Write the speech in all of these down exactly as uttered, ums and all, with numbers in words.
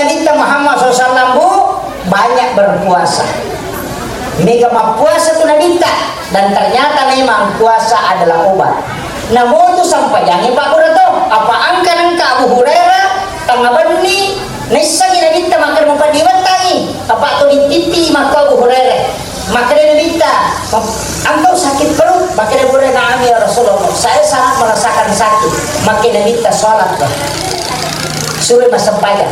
Nabitta Muhammad sallallahu alaihi wasallam, Bu, banyak berpuasa. Mega mappuasa tu Nabitta, dan ternyata memang puasa adalah obat. Namo tu sampajangnge, Pak Burato, apa engka nengka Abu Hurairah, tengnga benni, naissengi Nabitta makkeda mupaddiwettangi, apa tu dittitti makko Abu Hurairah. Makkeda Nabitta, "Engkau sakit perut?" Makkeda Abu Hurairah, "Na'am ya Rasulullah, saya sangat merasakan sakit." Makkeda Nabitta, "Sholat." Suruh massempajang.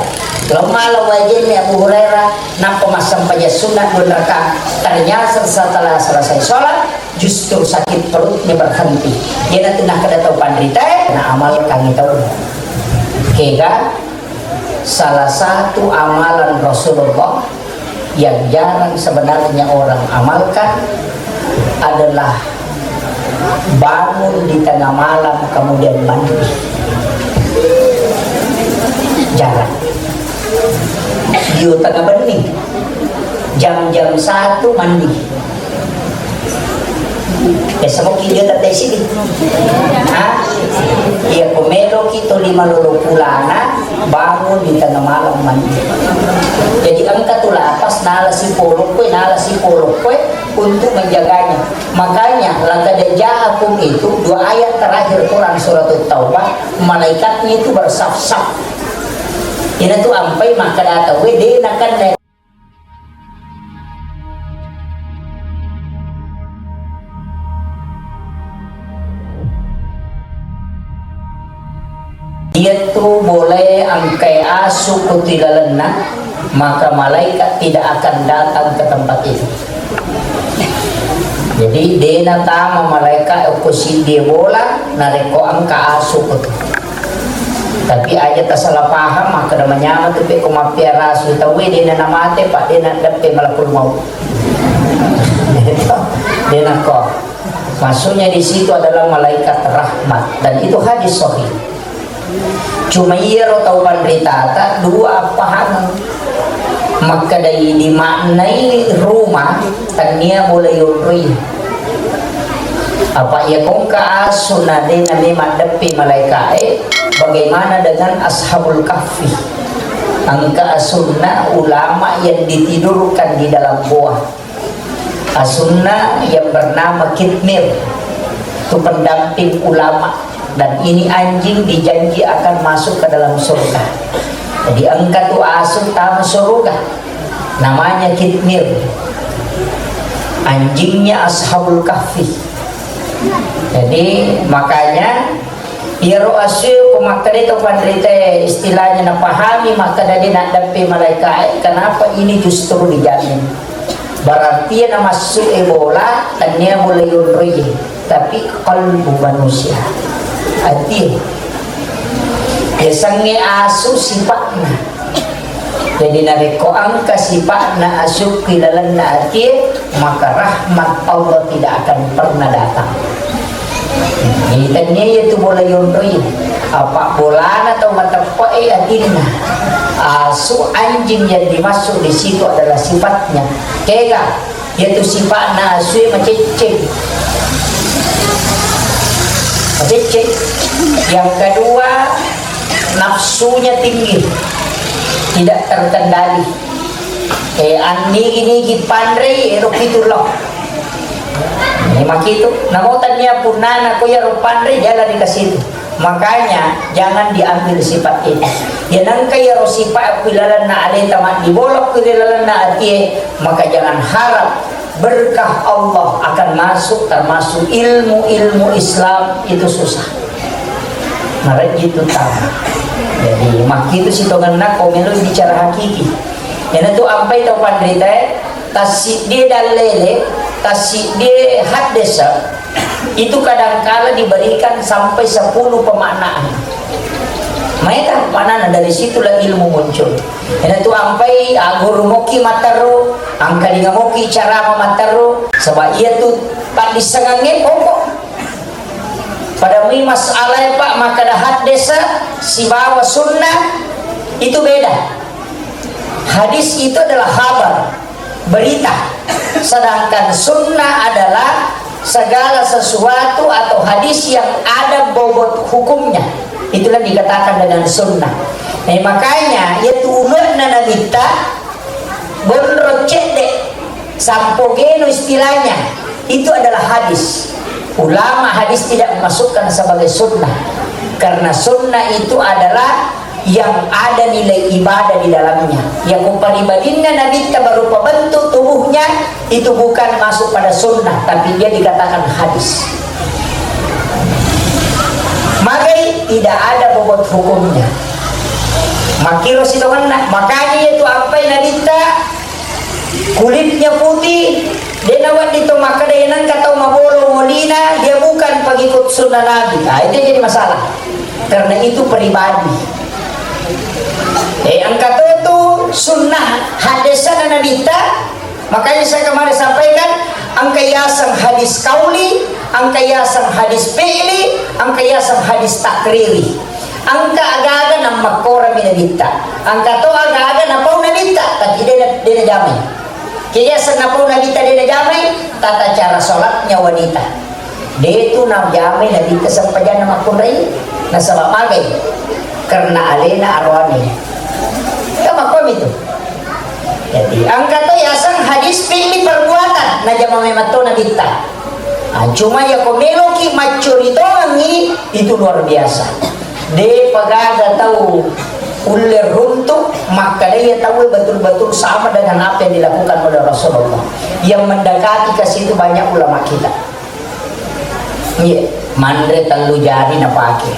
Lo mala wajenni Abu Hurairah, nappa massempajang sunnah dua rakaat. Ternyata setelah selesai sholat, justru sakit perutnya berhenti. Dia nanti nakkeda tau panrita, na amalkan itu. Kega, salah satu amalan Rasulullah yang jarang sebenarnya orang amalkan adalah bangun di tengah malam kemudian mandi. Jarang. Dio tengnga benni, jam-jam satu mandi. Biasa mungkin dia tak sini. Ha? Iya, ko meloki to lima lolo pulana, bangun di tengah malam mandi. Jadi engka tu lapas, nala sipolo koe, nala sipolo koe untuk menjaganya. Makanya, laqad ja'akum itu dua ayat terakhir Quran surat Taubah, malaikatnya itu bersaf-saf. Ini tu ampai maka datang, we, de nakan Iyatu bolae engkae asu ko tilalenna, maka malaikat tidak akan datang ke tempat itu. Jadi, dena tama malaikat ko siddi bola, narekko engka asu ko tu. Tapi aja tasala paham, makkeda manyameng tu pe ko mappiara asu tauwe, dena namate, Pak, dena deppe malakul maut. Dena ko. Maksudnya di situ adalah malaikat rahmat, dan itu hadis sahih. Cuma iyaro tau panritata dua appahangang. Makkedai dimaknai rumah, tannia bola yonroi. Apa iya kongka asu na de na memang deppe malaikae, bagaimana dengan Ashabul Kahfi? Engka asunna ulama yang ditidurkan di dalam goa. Asunna yang bernama Kitmir, itu pendamping ulama. Dan ini anjing dijanji akan masuk ke dalam surga. Jadi engka tu asu tama surga. Namanya Kitmir. Anjingnya Ashabul Kahfi. Jadi makanya iyaro asu ko makkeda to panrita istilahnya napahami makkeda de naddeppe malaikae, kenapa ini justru dijamin? Berarti iya namassu e bola, tannia bola yonroi, tapi kalbu manusia. Atie. Yasengnge asu sipa'na. Jadi narekko engka sipa'na asu ki lalenna atie, maka rahmat Allah tidak akan pernah datang. Itannia iya tu bola yonroi. Apa bolana tau mateppe'e atinna. Asu, anjing yang dimaksud di situ adalah sifatnya. Kega, yaitu sifatna asue macecceng. Macecceng. Yang kedua, nafsunya tinggi. Tidak terkendali. Eh, annigi-nigi panrei, ero pitu lao. Eh, makitu, namo tannia punnana ko iyaro panrei, jalan di ke situ. Makanya, jangan diambil sifat itu. Ya, nengka iyaro sifat ku ilalenna aleta maddibolok ku ilalenna atie, maka jangan harap berkah Allah akan masuk, termasuk ilmu-ilmu Islam itu susah. Marejji tu tama. Jadi, makitu sitongenna ko melo bicara hakiki. Iyanatu ampai tau panritae, tassiddie dallele, tassiddie haddesa, itu kadangkala diberikan sampai sepuluh pemaknaan. Maeta maknana, dari situlah ilmu muncul. Iyanatu ampai agguru moki matteru, angkalinga moki carama matteru, saba iyatu paddissengengnge pokok. Pada mui masalah, Pak, makkeda haddesa sibawa sunnah itu beda. Hadis itu adalah khabar, berita. Sedangkan sunnah adalah segala sesuatu atau hadis yang ada bobot hukumnya. Itulah dikatakan dengan sunnah. Eh, makanya, yaitu uluanna Bonro cedde, sampo geno istilahnya, itu adalah hadis. Ulama hadis tidak memasukkan sebagai sunnah, karena sunnah itu adalah yang ada nilai ibadah di dalamnya. Yang uparibadinna Nabitta berupa bentuk tubuhnya, itu bukan masuk pada sunnah, tapi dia dikatakan hadis. Magai tidak ada bobot hukumnya. Makkiro sitongenna, makanya itu ampai Nabitta kulitnya putih, de nawedding to makkeda, "Engka tau mabolo molina, dia bukan pengikut sunnah Nabi." Nah, itu jadi masalah. Karena itu pribadi. Eh, engka to tu sunnah hadesana Nabitta, makanya saya kemarin sampaikan, engka yaseng hadis kauli, engka yaseng hadis fi'li, engka yaseng hadis takriri. Engka aga-aga nammakkorami Nabitta. Engka to aga-aga napau Nabitta, tapi de na-, de najamai. Ke yaseng napau Nabitta de najamai, tata cara sholatnya wanita. De tu najamai Nabitta sempajanna makkunrai, nasaba magai, karena alena aroane. Kan makkuami tu. Jadi, engka to yaseng hadis fi'li perbuatan, najama memang to Nabitta. Ah, cuma yako meloki maccuritongengi, itu luar biasa. De pagaga tau ulle runtu, makkeda iya tau betul-betul sama dengan apa yang dilakukan oleh Rasulullah. Yang mendekati ke situ banyak ulama kita. Iya, manre tellu jari napake.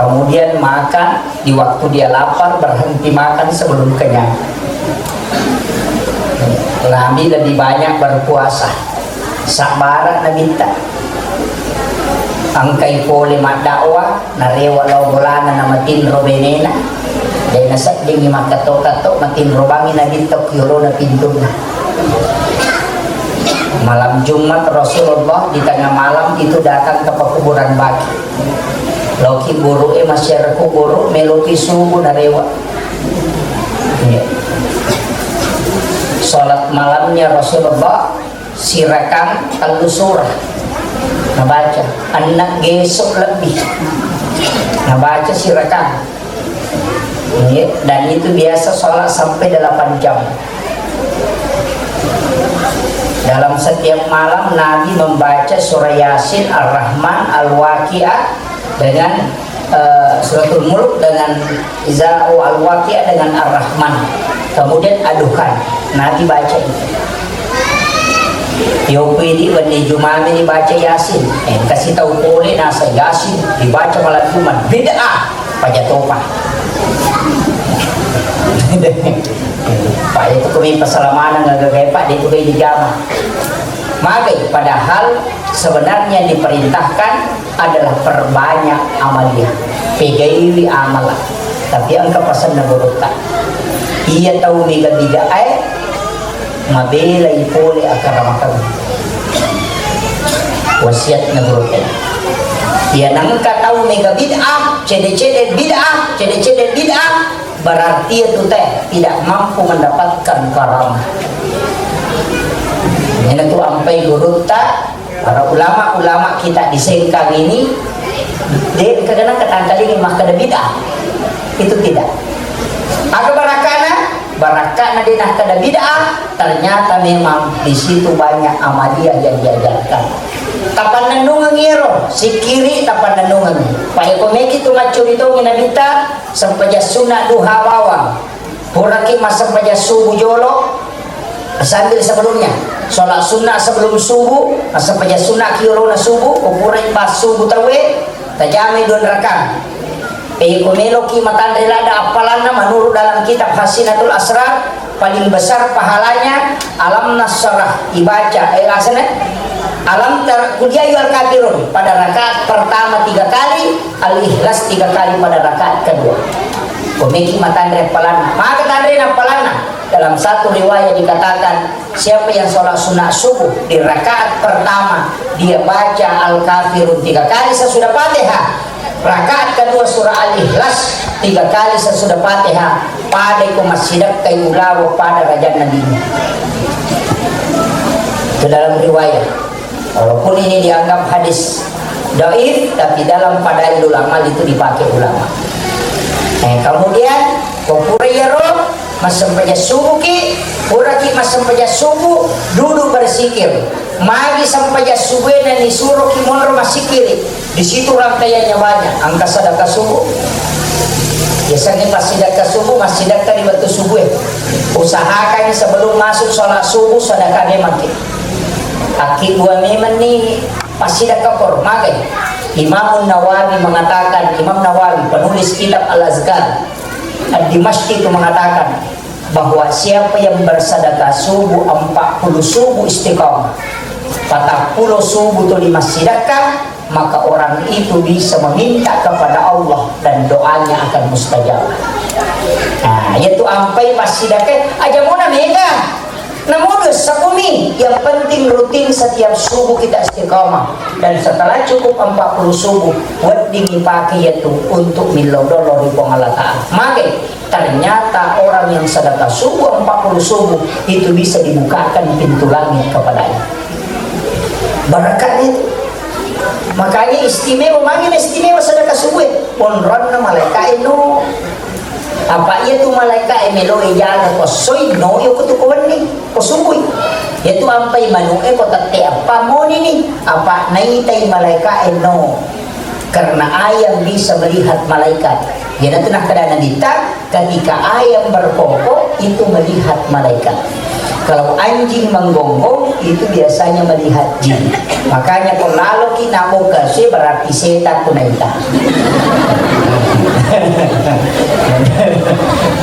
Kemudian makan di waktu dia lapar, berhenti makan sebelum kenyang. Nabi lebih banyak berpuasa. Sabbara Nabitta. Engkai pole maddakwah, narewa lao bolana namatinro benena. De naseddingi makkatto-katto, matinro bangi Nabitta ki yolona pintunna. Malam Jumat Rasulullah di tengah malam itu datang ke pekuburan Baqi. Laoki kuburu e, massiara kuburu, meloki subuh narewa. Iya. Salat malamnya Rasulullah sirakang tellu surah nabaca, enneng geso lebih nabaca sirakang. Iya, dan itu biasa sholat sampai delapan jam. Dalam setiap malam Nabi membaca surah Yasin, Ar-Rahman, Al-Waqiah dengan, eh, Suratul Mulk dengan Iza, oh, Al-Waqiah dengan Ar-Rahman. Kemudian Ad-Dukhan. Nabi baca itu. Yopi di wenni Jumami dibaca Yasin. Eh, kasih tahu pole nasa Yasin dibaca malam Jumat. Bid'ah. Paja topa. Pak, itu kami pasalamana ngagagai, Pak, itu kami dijama. Magai, padahal sebenarnya yang diperintahkan adalah perbanyak amaliah. Pegaiwi amala. Tapi engka pasenna gurutta. Iya tau mega bid'ah, eh, mabelai pole akkaramakeng. Wasiatna gurutta. Iya nengka tau mega bid'ah, cede-cede bid'ah, cede-cede bid'ah, berarti itu teh tidak mampu mendapatkan karamah. Ini tu ampai gurutta, para ulama-ulama kita di Sengkang ini, de, kadang ketangkalingi makkeda bid'ah. Itu tidak. Aga barakana? Barakana de nakkeda bid'ah, ternyata memang di situ banyak amaliah yang diajarkan. Tapannennungeng iyaro, sikkiri tapannennungeng. Pae ko meki tu maccuri tongi Nabitta, sempajang sunna duha bawang. Puraki massempajang subuh jolo, sambil sebelumnya. Sholat sunnah sebelum subuh, massempajang sunna ki yolona subuh, ko purai pas subuh tauwe, tajamai dua rakaat. Pekko meloki matanre ladda appalanna, menurut dalam kitab Hasinatul Asrar, paling besar pahalanya Alam Nasrah dibaca, eh, asana Alam tar-, Qul ya ayyuhal kafirun pada rakaat pertama tiga kali, Al-Ikhlas tiga kali pada rakaat kedua. Ko meki matanre appalanna, maka tanre appalanna. Dalam satu riwayat dikatakan, siapa yang sholat sunat subuh di rakaat pertama, dia baca Al-Kafirun tiga kali sesudah Fatihah, rakaat kedua surah Al-Ikhlas tiga kali sesudah Fatihah, pada iku massidekkai ulawa pada rajanna dini. Itu dalam riwayat. Walaupun ini dianggap hadis dhaif, tapi dalam fadailul amal itu dipakai ulama. Eh, kemudian Pura iyaro, massempajang subuhki, puraki massempajang subuh, duduk berzikir. Magi sempajang subuhna nisuroki monro massikiri. Di situ rangkaiannya banyak. Engka sedekah subuh. Biasanya pas sedekah subuh, masih sedekah di waktu subuh. Usahakan sebelum masuk sholat subuh, sedekah memang ki. Aki dua memang ni, pas sedekah por, magai. Imam Nawawi mengatakan, Imam Nawawi, penulis kitab Al-Azkar, Ad-Dimashqi itu mengatakan bahwa siapa yang bersedekah subuh empat puluh subuh istiqamah, patappulo subuh tu lima sedekah, maka orang itu bisa meminta kepada Allah dan doanya akan mustajab. Nah, yaitu ampai pas sedekah, aja mona mega. Namudu sakumi, yang penting rutin setiap subuh kita istiqamah. Dan setelah cukup empat puluh subuh, wedding dipakai yaitu untuk millau dolo ri Puang Allah Ta'ala. Magai, ternyata orang yang sedekah subuh empat puluh subuh itu bisa dibukakan pintu langit kepadanya. Barakatnya itu. Makanya istimewa, magi istimewa sedekah subuh. Onronna malaikat no. Apa iya tu malaikat e melo e jaga ko soi no yo ko tu ko wenni, ko subui. Iya tu ampai manu e ko tette apa moni ni. Apa naitai malaikat e no. Karena ayam bisa melihat malaikat. Iyanatu nakkeda Nabitta, ketika ayam berkokok, itu melihat malaikat. Kalau anjing menggonggong, itu biasanya melihat jin. Makanya kalau laloki nabokka sue, berarti setan tu naita.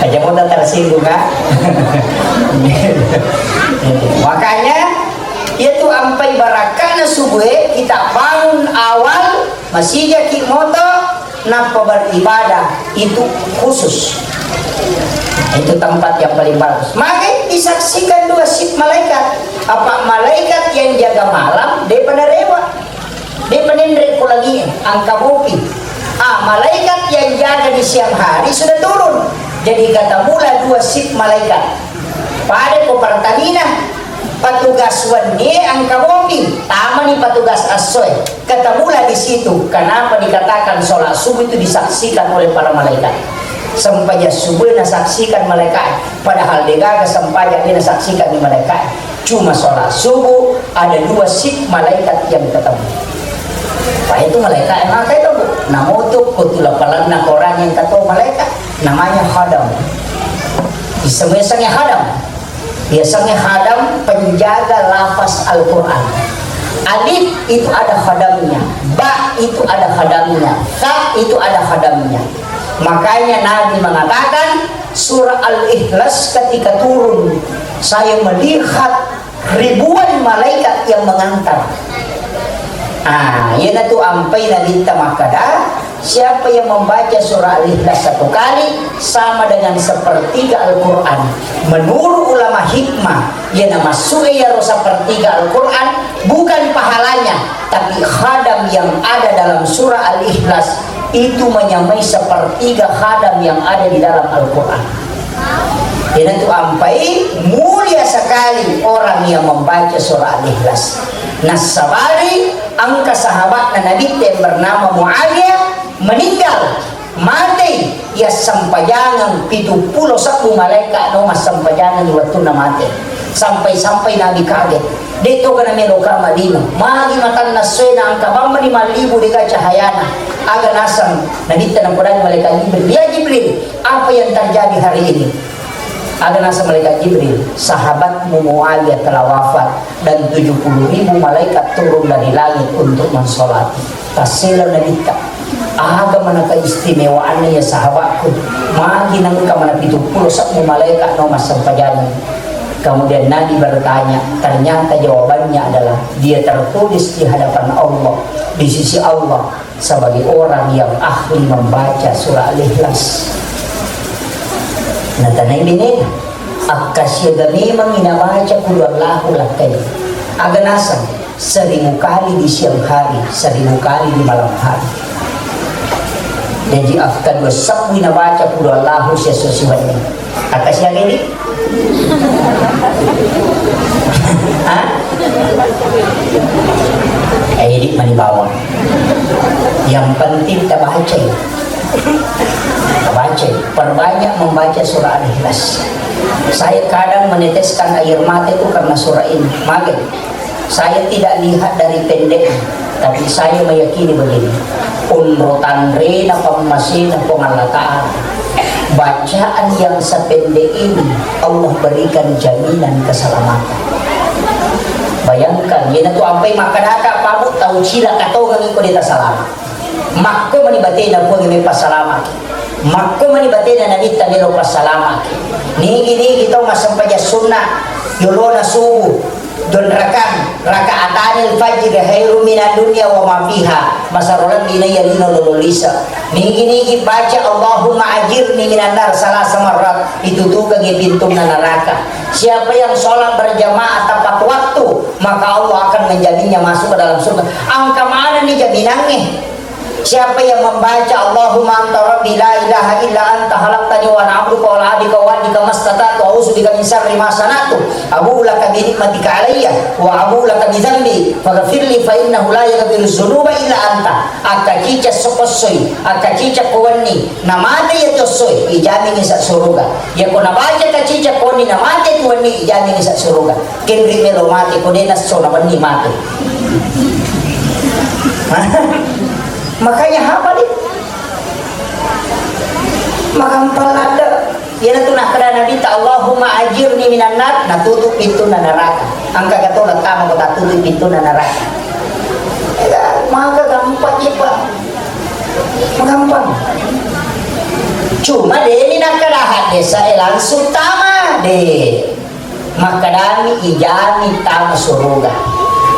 Aja mau tersinggung, ha? Makanya, itu ampai barakana subuh, kita bangun awal, masijaki moto, nappa beribadah itu khusus. Itu tempat yang paling bagus. Maka disaksikan dua shift malaikat. Apa malaikat yang jaga malam, dia pada rewa. Dia penenre kulangi, angka bopi. Ah, malaikat yang jaga di siang hari sudah turun. Jadi kata mula dua shift malaikat. Pada ko Pertamina, petugas wennie angka bopi, tamani petugas assoe. Ketemulah di situ, kenapa dikatakan sholat subuh itu disaksikan oleh para malaikat. Sempajang subuh nasaksikan malaikat, padahal degaga sempajang ini nasaksikan di malaikat. Cuma sholat subuh, ada dua shift malaikat yang ketemu. Pak itu malaikat yang makai itu, Bu. Namotuk, kutula palanna orang yang ketemu malaikat, namanya khadam. Iseng-isengnya khadam. Biasanya khadam penjaga lafaz Al-Quran. Alif itu ada khadamnya, ba itu ada khadamnya, ta itu ada khadamnya. Makanya Nabi mengatakan surah Al-Ikhlas ketika turun, saya melihat ribuan malaikat yang mengantar. Ah, iyanatu ampai Nabitta makkada, siapa yang membaca surah Al-Ikhlas satu kali, sama dengan sepertiga Al-Quran. Menurut ulama hikmah, iyana massu'e iyaro sepertiga Al-Quran, bukan pahalanya, tapi khadam yang ada dalam surah Al-Ikhlas itu menyamai sepertiga khadam yang ada di dalam Al-Quran. Iyanatu ampai mulia sekali orang yang membaca surah Al-Ikhlas. Nassabari engka sahabatna Nabitta yang bernama Muawiyah meninggal, matei, iya sempajangeng pitu pulo sebbu malaikat no massempajangeng di wettunna mate. Sampai-sampai Nabi kaget. De' toga namelo ka Madinah. Magi matanna essoena engka bamma lima libu de'ga cahayana. Aga naseng Nabitta napodangi malaikat Jibril, "Ya Jibril, apa yang terjadi hari ini?" Aga naseng malaikat Jibril, "Sahabatmu Muawiyah telah wafat dan tujuh puluh ribu malaikat turun dari langit untuk mensolati." Tasselo Nabitta, "Aga manaka istimewaanna ya sahabatku? Magi nengka mana pitu pulo sebbu malaikat no massempajangeng?" Kemudian Nabi bertanya, ternyata jawabannya adalah dia tertulis di hadapan Allah, di sisi Allah, sebagai orang yang ahli membaca surah Al-Ikhlas. Natanai bene, akkasiaga memang nabaca Qul Huwallahu lakkai. Aga naseng, seribu kali di siang hari, seribu kali di malam hari. Jadi, akka dua sebbu nabaca Qul Huwallahu siesso siwenni. Akkasiaga ini? Hah? Eh, ini mani bawang. Yang penting kita baca. Baca, perbanyak membaca surah Al-Ikhlas. Saya kadang meneteskan air mata itu karena surah ini. Mage, saya tidak lihat dari pendeknya, tapi saya meyakini begini. Onro tanrena pammasena Puang Allah Ta'ala. Bacaan yang sependek ini, Allah berikan jaminan keselamatan. Bayangkan, iyanatu ampai makkadaka, Pak Bu, tau cilaka tongeng iko de' tasalama. Makko mani batena Puang mepassalamaki. Makko mani batena Nabitta melo passalamaki. Nigi-nigi tau massempajang sunna yolona subuh, don rakang, rakaatanil fajri khairum minad dunya wa ma fiha. Masaro lebbi naiya lino lolo lisa. Nigi-nigi baca Allahumma ajirni minan nar salasa marrat, itutukengi pintunna neraka. Siapa yang sholat berjamaah tepat waktu, maka Allah akan menjaminnya masuk ke dalam surga. Engka manenni jaminangnge. Siapa yang membaca Allahumma anta rabbi la ilaha illa anta khalaqtani wa ana abduka wa ana abduka wa ana abdika mastata'tu a'udzu bika min syarri ma sana'tu abu'u laka bi ni'matika alayya wa abu'u laka bi dzambi faghfirli fa innahu la yaghfiru dzunuba illa anta. Akka cica sokossoi, akka cica kowenni, namate iya tossoi, ijamingi sa suruga. Yako nabaca ka cica kowenni namate kowenni, ijamingi sa suruga. Kenri melo mate ko de' nasso nawenni mate. Makanya hafal itu. Magampang ladde. Iyanatu nakkeda Nabitta, "Allahumma ajirni minan nar," natutup pintunna neraka. Engka gato lettama ko tatutup pintunna neraka. Iya, maka gampang, Pak. Magampang. Cuma de' ni nakkeda haddesae langsung tama, de'. Makkedami ijami tama suruga.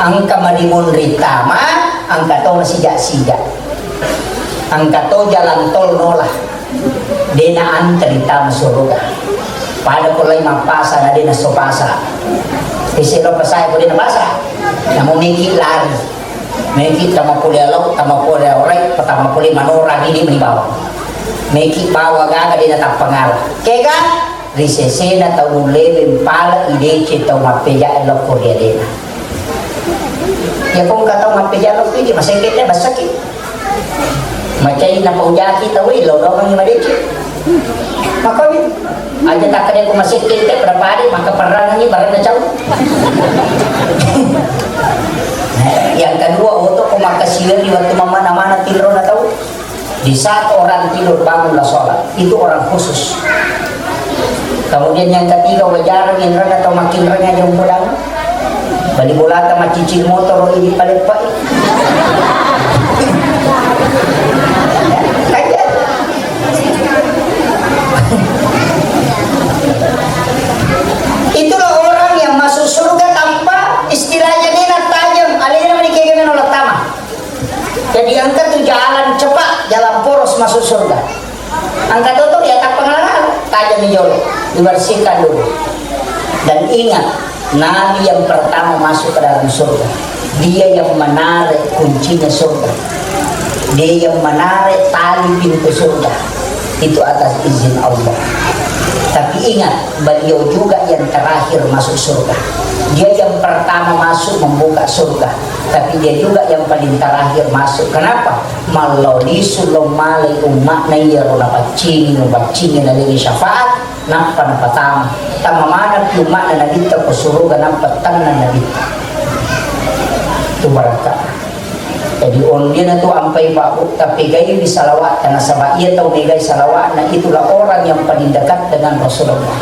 Engka marimunri tama, engka to masija-sija. Engka to jalan tol nola. De' na antri tama suruga. Pada ko lai mappasa na de' nasso pasa. Isi lo pasae ko de' napasa. Namo meki lari. Meki tama pole alo, tama pole orai, tama pole manora gidi meni bawang. Meki bawa gaga de' natappangala. Kega? Ri sesena tau nullewe mpala ideceng tau mappejae lokko ri alena. Iya ko engka tau mappeja lokko idi, masekke te bassaki. Macai napaujaki tau, ilo doangi madeceng. Makanya, aja takkeda ko masekke te pada-pada, maka perrangi barang cau. Yang kedua, oto ko makkasiweri waktu mamana-mana tinrona tau. Di saat orang tidur, bangunlah sholat. Itu orang khusus. Kemudian yang ketiga, wajareng inreng atau makinreng aja umpodang. Bali bolata macicil motor ini paleppai. Kajian. Itulah orang yang masuk surga tanpa istilahnya ini tajam. Alena menikah dengan Allah Ta'ala. Jadi, engka tu jalan cepat, jalan poros masuk surga. Engka to tu, ya, tappa ngalang-alang, tajami jolo, dibersihkan dulu. Dan ingat, Nabi yang pertama masuk ke dalam surga. Dia yang menarik kuncinya surga. Dia yang menarik tali pintu surga. Itu atas izin Allah. Tapi ingat, beliau juga yang terakhir masuk surga. Dia yang pertama masuk membuka surga. Tapi dia juga yang paling terakhir masuk. Kenapa? Mallau lisu lo malai umma'na iyaro napaccingi, mupaccingi nalengi syafaat, nappa napatama. Tama maneng pi umma'na Nabitta ko suruga, nappa tenna Nabitta. Tu barakka. Jadi, ondiana tu ampai Pak Bu, tapi gaiwi salawat, nasaba iya tau megai salawatna, itulah orang yang paling dekat dengan Rasulullah.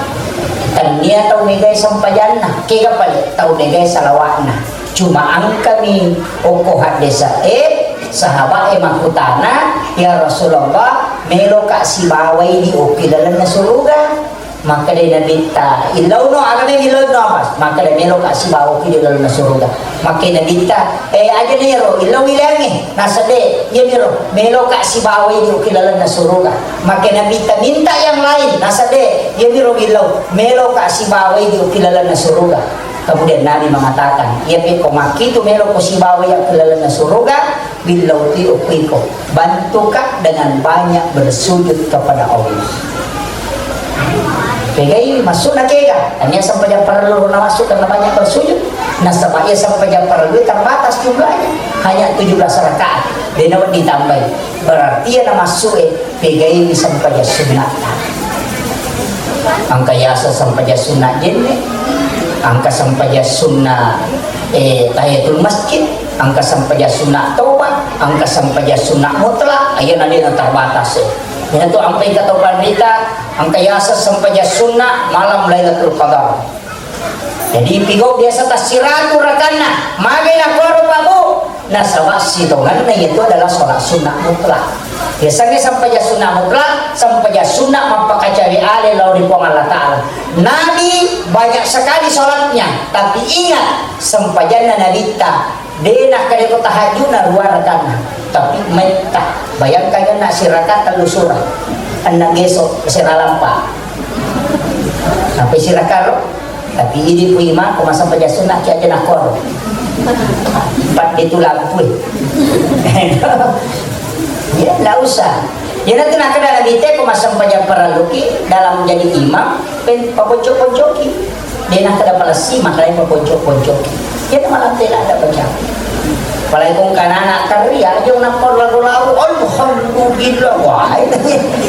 Tennia tau megai sempajanna, kega pale tau megai salawatna. Cuma engkami okko haddesa e, sahabat e makkutana, "Ya Rasulullah, meloka sibawai di okki lalenna suruga?" Makkeda Nabitta, "Illauno, aga melo illauno apa?" Makkeda, "Meloka sibawaki di lalenna suruga." Makkeda Nabitta, "Eh, aja nero, illau wileangnge." Nasaba de, iya mero, "Meloka sibawai di okki lalenna suruga." Makkeda Nabitta, "Minta yang lain." Nasaba de, iya mero illau, "Meloka sibawai di okki lalenna suruga." Kemudian Nabi mengatakan, "Iya pekko makkitu melo ko sibawai okki lalenna suruga, billau ti okko iko. Bantuka dengan banyak bersujud kepada Allah." Pegai maksudna kega? Hanya sampai yang perlu na masuk karena banyak bersujud. Nasaba iya sempajang parellu terbatas jumlahnya, hanya tujuh belas rakaat. Dena wedding ditambai. Berarti iya namassu e pegaiwi sempajang sunnatta. Engka yaseng sempajang sunna jenne, engka sempajang sunna, eh, tahiyatul masjid, engka sempajang sunna toba, engka sempajang sunna mutlak, ayyana dena terbatas e. Iyanatu ampai katau panrita, engka yaseng sempajang sunna malam Lailatul Qadar. Jadi, pigau biasa tassiratu rakanna, magai nakuaro Pak Bu? Nasaba sitongenna itu adalah sholat sunnah mutlak. Biasanya sempajang sunnah mutlak, sempajang sunnah mappakacawe ale lao ri Puang Allah Ta'ala. Nabi banyak sekali sholatnya, tapi ingat, sempajanna Nabitta, de nakkeda ko tahajudna rua rakanna, tapi metta. Bayangkan kan, nak siraka tellu surah, enna geso sira lampa. Sampai siraka ro, tapi idi pu imang ko massempajang sunna ki aja nakoro. Empat itu lampu. Ya, ndak usah. Jadi, itu nakkeda Nabitta ko massempajang parelluki dalam jadi imam, pen-, paponcok-poncoki. De nakkeda palessi, makanya paponcok-poncoki. Jadi malampe ladda baca. Apalagi ko engka anak-anak karri, aja nakkoro lagu-lagu, "Alhamdulillah." Wah, itu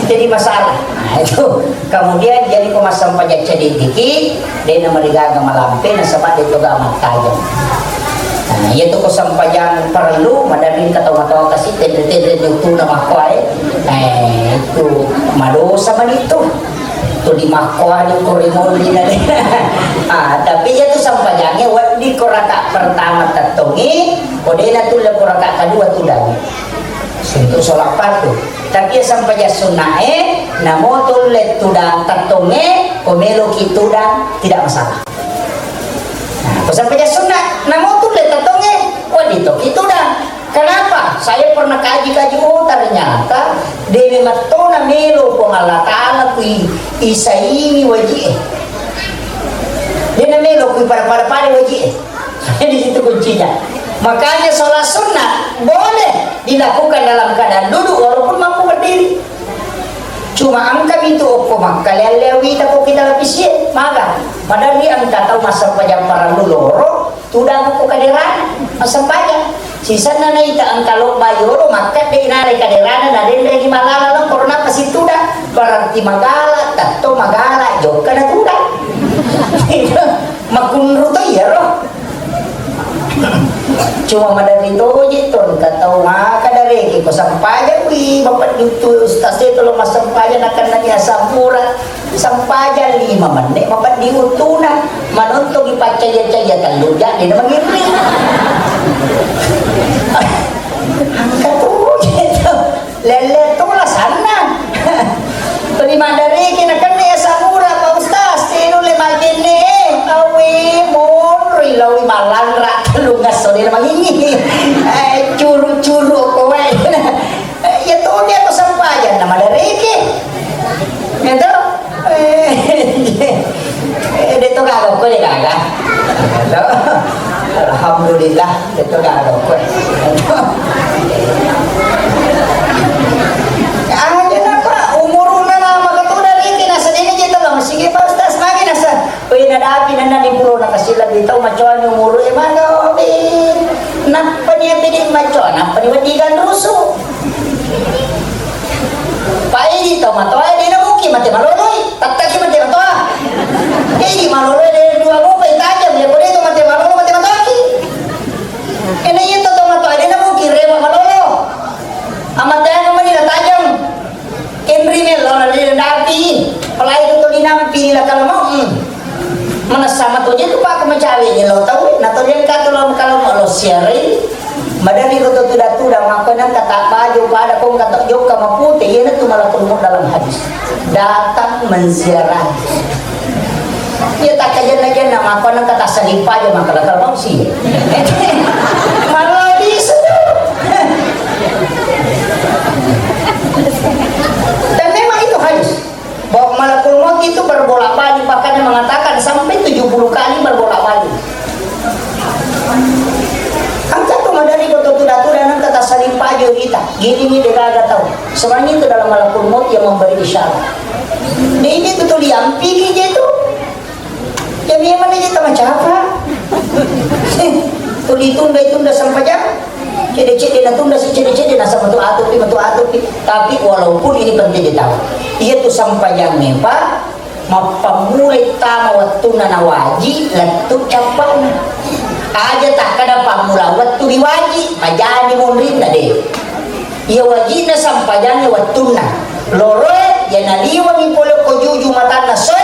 jadi masalah. Nah, itu. Kemudian, jadi ko massempajang cedde'ki, de namarigaga malampe, nasaba de to ga mattajeng. Nah, iya tu ko sempajang parellu, maderri engka tau matoa kasi, tenre-tenre ni uttuna makkuae. Eh, itu madosa mani tu. Tuli makkuani ko rimolli na de. Ah, tapi iya tu sempajangnge wedding ko raka pertama tettongi, ko de natulle ko raka kedua tudangi. Untuk sholat fardu. Tapi iya sempajang sunnae, namo tulle tudang tettonge, ko meloki tudang, tidak masalah. Nah, ko sempajang sunna, namo tulle tettonge, wedding toki tudang. Kenapa? Saya pernah kaji-kaji, oh, ternyata de memettona melo Puang Allah Ta'ala kui isaini waji'e. De namelo kui pada-pada-pada waji'e. Di situ kuncinya. Makanya sholat sunnah boleh dilakukan dalam keadaan duduk walaupun mampu berdiri. Cuma engka mitu okko makkaleang-leang wita ko kita lapisie, maga. Maderri engka tau massempajang parellu loro, tudang ko kaderana, massempajang. Sisenna naita engka lobba yolo, makkedde nare kaderana, nadenre di malala lo, korona pasi tudang. Berarti magala, tetto magala, jokka na tudang. Makunru to iyaro. Cuma maderri toje to, engka tau maka dareke ko sempajang, wi, bapak diutu ustaz e, tolong massempajang, nakenna dia sampura, sempajang lima menit, bapak diutuna, manontongi paccaya-caya tellu ja, de namangirri. Engka toje to. Lelle tu lasanna. Tuli maddariki nakenna ya samura, Pak Ustaz, tinulle makinni, eh, awi monroi lawi malanra tellu ngasso de mangingi. Eh, curu-curu kowe. Eh, ya tu dia tu sampajan na maddariki. Ya tu. Eh, de to gaga, ko de gaga. Alhamdulillah, de to gaga, ko. Aja napa umuruna na maka tu dari kina sedini kita bang, sigi Pak Ustaz magi nasa. Wih, nadapi nana di pulau na kasih lebih tahu macam umur e maka obi. Napa ni apa di macam, napa ni wedi kan rusuh. Paidi tau matoa, de namuki mate maloloi, tattaki mate matoa. Jadi maloloi de dua mopa itajang, ya kode to mate malolo, mate matoaki. Ena iya to tau matoa, de namuki rewa malolo. Amate anu mani natajang. Kenri melo na de napi. Palai to to dinampi la kalau mau. Hmm. Manessa matoje tu, Pak, ko macawe je lo tau, na to je engka tu lo, kalau mau lo siarai, madani ko to tuda-tuda, mako nang kata baju pada ko engka to jokka mapute, iya na tu malakul maut dalam hadis. Datang menziarahi. Iya tak kajenna-jenna, mako nang kata salip aja, maka la kalau mau sih. Malah bisa tu. Dan memang itu hadis. Bahwa malakul maut itu berbolak-balik, bahkan yang mengatakan sampai tujuh puluh kali berbolak-balik. Engka tu madani ko to tuda-tuda nang kata saling paju kita. Gini ni de gaga tau. Sebenarnya itu dalam malakul maut yang memberi isyarat. Di ini tu tuliampi je tu. Ya memang aja sama siapa. Ditunda-tunda sempajang, cedde-cedde natunda si cedde-cedde, nasaba matu atopi, matu atopi. Tapi walaupun ini penting ditahu, iya tu sempajangnge, Pak, mappammulai tama wettunna nawaji lettu cappa'na. Aja takkada pammula wettu riwaji, majani monrinna de. Iya wajinna sampajangnge wettunna. Loroe, iya naliwengi pole ko juju matanna soe,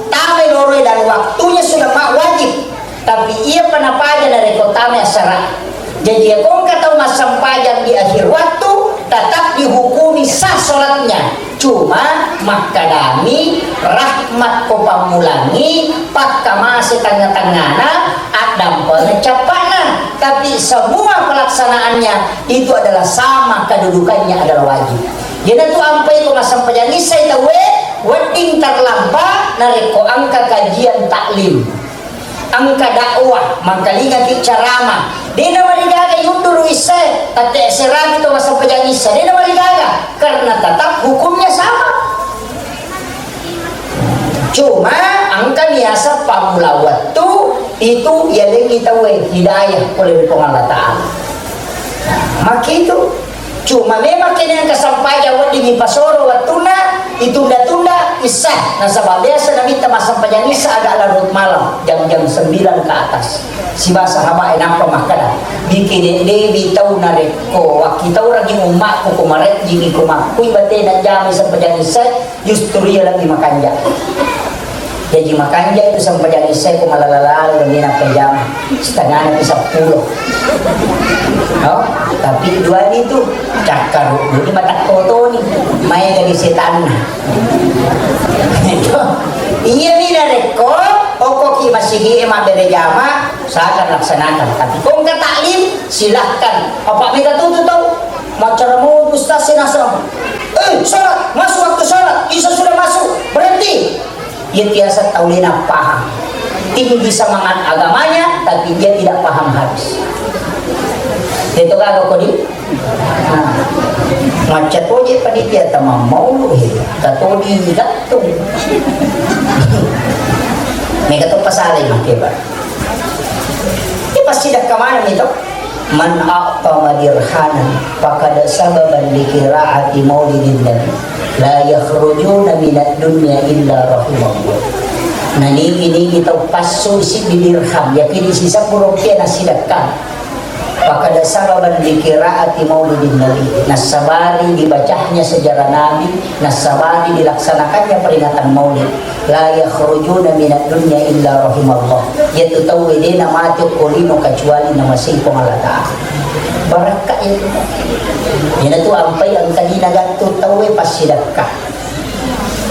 tamai loroe dan waktunya sudah ma-, wajib. Tapi iyapa napaja narekko tamai assara. Jaji, iya ko engka tau massempajang di akhir waktu, tetap dihukumi sah sholatnya. Cuma makkadami rahmat ko pammulangi, pakkamase tengnga-tengngana, addampengeng cappa'na. Tapi semua pelaksanaannya itu adalah sama, kedudukannya adalah wajib. Iyanatu ampai ko massempajang isai tauwe, wedding terlambat narekko engka kajian taklim. Engka dakwah, mangkalingaki ceramah. Dena marigaga yunduru issae, tette serami to massempajang issa. Dena marigaga, karena tetap hukumnya sama. Cuma engka biasa pammula wettu itu yalengi tauwe hidayah oleh Puang Allah Ta'ala. Nah, makitu. Cuma memang kene engka sampaja wedding ipasoro wettunna, itunda-tunda issa. Nasaba biasa Nabitta massempajang issa agak larut malam, jam-jam sembilan ke atas. Siba sahabat e nappa makkada, "Bikine dewi tau narekko wakkitaurangi ummakku ko marejjingi ko makkui batena jami sempajang issa." Justru iya lebbi makanja. Jaji makanja itu sempajang isya ko malala-lala demi nappa jama. Setengahnya pi seppulo. No? Tapi dua itu cakkaruk dulu mata koto ni. Main dari setan. Iya mi narekko, oko ki masigi e mabbere jama, usahakan laksanakan. Tapi ko engka taklim, silahkan. Apa mega tutu tau? Macam mau ustaz sih nasab. Eh, sholat, masuk waktu sholat, Isya sudah masuk, berhenti. Dia biasa tau lena paham. Tinggi semangat agamanya, tapi dia tidak paham hadis. Itu kagak kodi? Nah, macet oje panitia tamang mau lu he. Katodi gattung. Mereka tuh pasal lagi, Pak. Ini pasti dah kemana nih, toh? "Man a'tama dirhanan faqad sababan li qira'ati maulidin nabi, la yakhrujuna minad dunya illa rahimallah." Nani ini kita passu siddi dirham, yakin sisa purokkia nasidakka. "Faqad sababan li qira'ati maulidin nabi." Nassabari dibacahnya sejarah Nabi, nassabari dilaksanakannya peringatan maulid. "La yakhrujuna minad dunya illa rahimallah." Iyatu tauwe de namate okko lino kecuali namasei Puang Allah Ta'ala. Barakka itu. Iyanatu ampai engka dina gattu tauwe passidakka.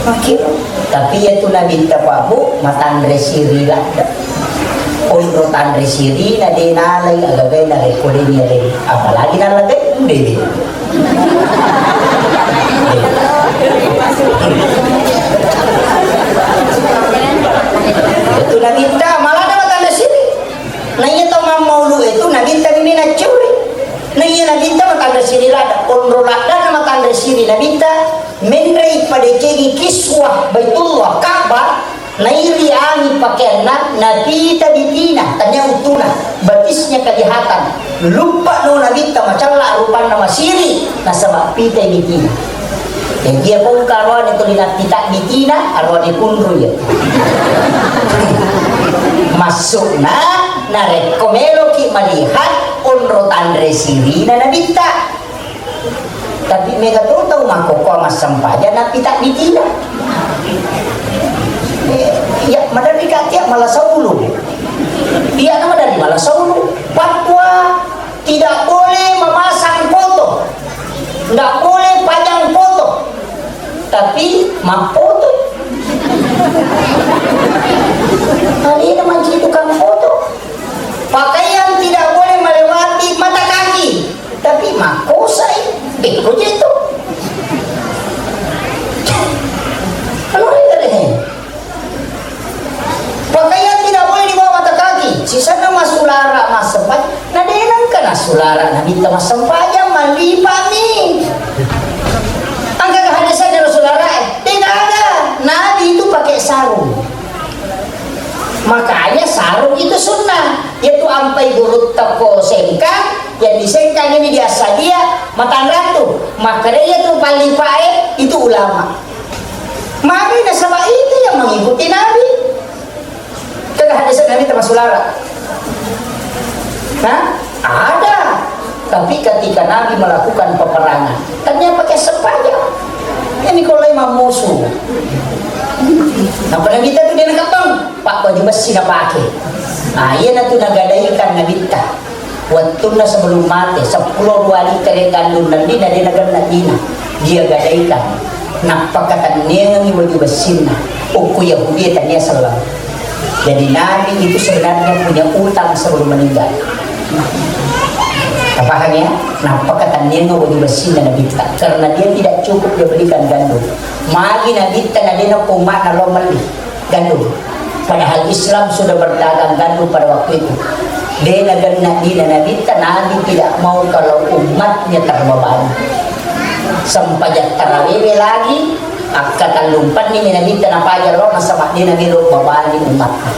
Makkiro. Tapi iyatu Nabitta Pak Bu, matanre siri ladde. Onro tanre sirina de nalai agagai narekko de nialai. Apalagi nalagai, de. Itu Nabitta malah ada matanre siri. Nah, iya tau mammaulu itu Nabitta mimina curi. Nah, iya Nabitta matanre siri ladde. Onro ladde matanre siri Nabitta. Menrei padecengi kiswah Baitullah, Ka'bah, nairi angi pakeanna, napita bitina, tania uttuna, batisnya kelihatan. Luppa no Nabitta macalla rupanna masiri, nasaba pita bitina. Jadi iya pongka aroane tuli napita bitina, aroane kunru ya. Maksudna, narekko meloki melihat onro tanre sirina Nabitta. Tapi mega to tau makkokkoe massempajang napita bitina. Eh, iya, maderri katia malasa ulu. Iya, na maderri malasa ulu. Fatwa tidak boleh memasang foto. Nggak boleh pajang foto. Tapi mappoto. Alena mancaji tukang foto. Pakaian tidak boleh melewati mata kaki. Tapi makkosai, bekko je tu. Anu, pakaian tidak boleh di bawah mata kaki. Sisanna massulara massempajang. Na de nengka nassulara Nabitta massempajang, mallipami. Engka hadisnya Rasulullah, eh, tidak ada. Nabi itu pakai sarung. Makanya sarung itu sunnah. Iyatu ampai gurutta ko Sengkang, yang di Sengkang ini dia sadia, matanratu. Makkedai iyatu pallipae, itu ulama. Magi nasaba itu yang mengikuti Nabi. Tega hadis Nabi termasuk lara. Hah? Ada. Tapi ketika Nabi melakukan peperangan, ternyata pakai sepaja. Ini kalau imam musuh. Apa Nabi itu dia nakapang? Pak baju besi napake. Ah, iya natu nagadaikan Nabitta. Wettunna sebelum mate, seppulo ruali tere gandung Nabi na dia naganna dina. Dia gadaikan. Nappakatenniangengi baju besinna. Ukku Yahudi tania selleng. Jadi Nabi itu sebenarnya punya utang sebelum meninggal. Paham ya? Nappakatenniangengi baju besinna Nabitta. Karena dia tidak cukup dia belikan gandum. Magi Nabitta nadena ko umma'na lo melli gandum. Padahal Islam sudah berdagang gandum pada waktu itu. De nagenna dina Nabitta, Nabi tidak mau kalau umatnya terbebani. Sempajang tarawewe lagi, akkatallumpenni Nabitta napaja lo nasaba de namelo bebani umatnya.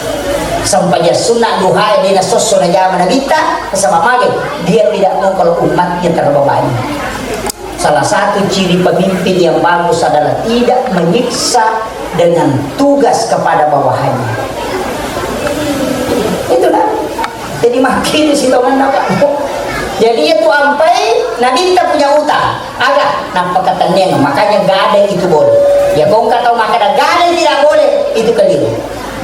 Sempajang sunna duha de nasosso najama Nabitta, nasaba mage, dia tidak mau kalau umatnya terbebani. Salah satu ciri pemimpin yang bagus adalah tidak menyiksa dengan tugas kepada bawahannya. Itulah. Jadi makin si tongenna, Pak. Jadi itu ampai Nabitta punya utang. Aga, nappakatenniang. Makanya gadai itu boleh. Ya, kau nggak tahu makanya gadai tidak boleh, itu keliru.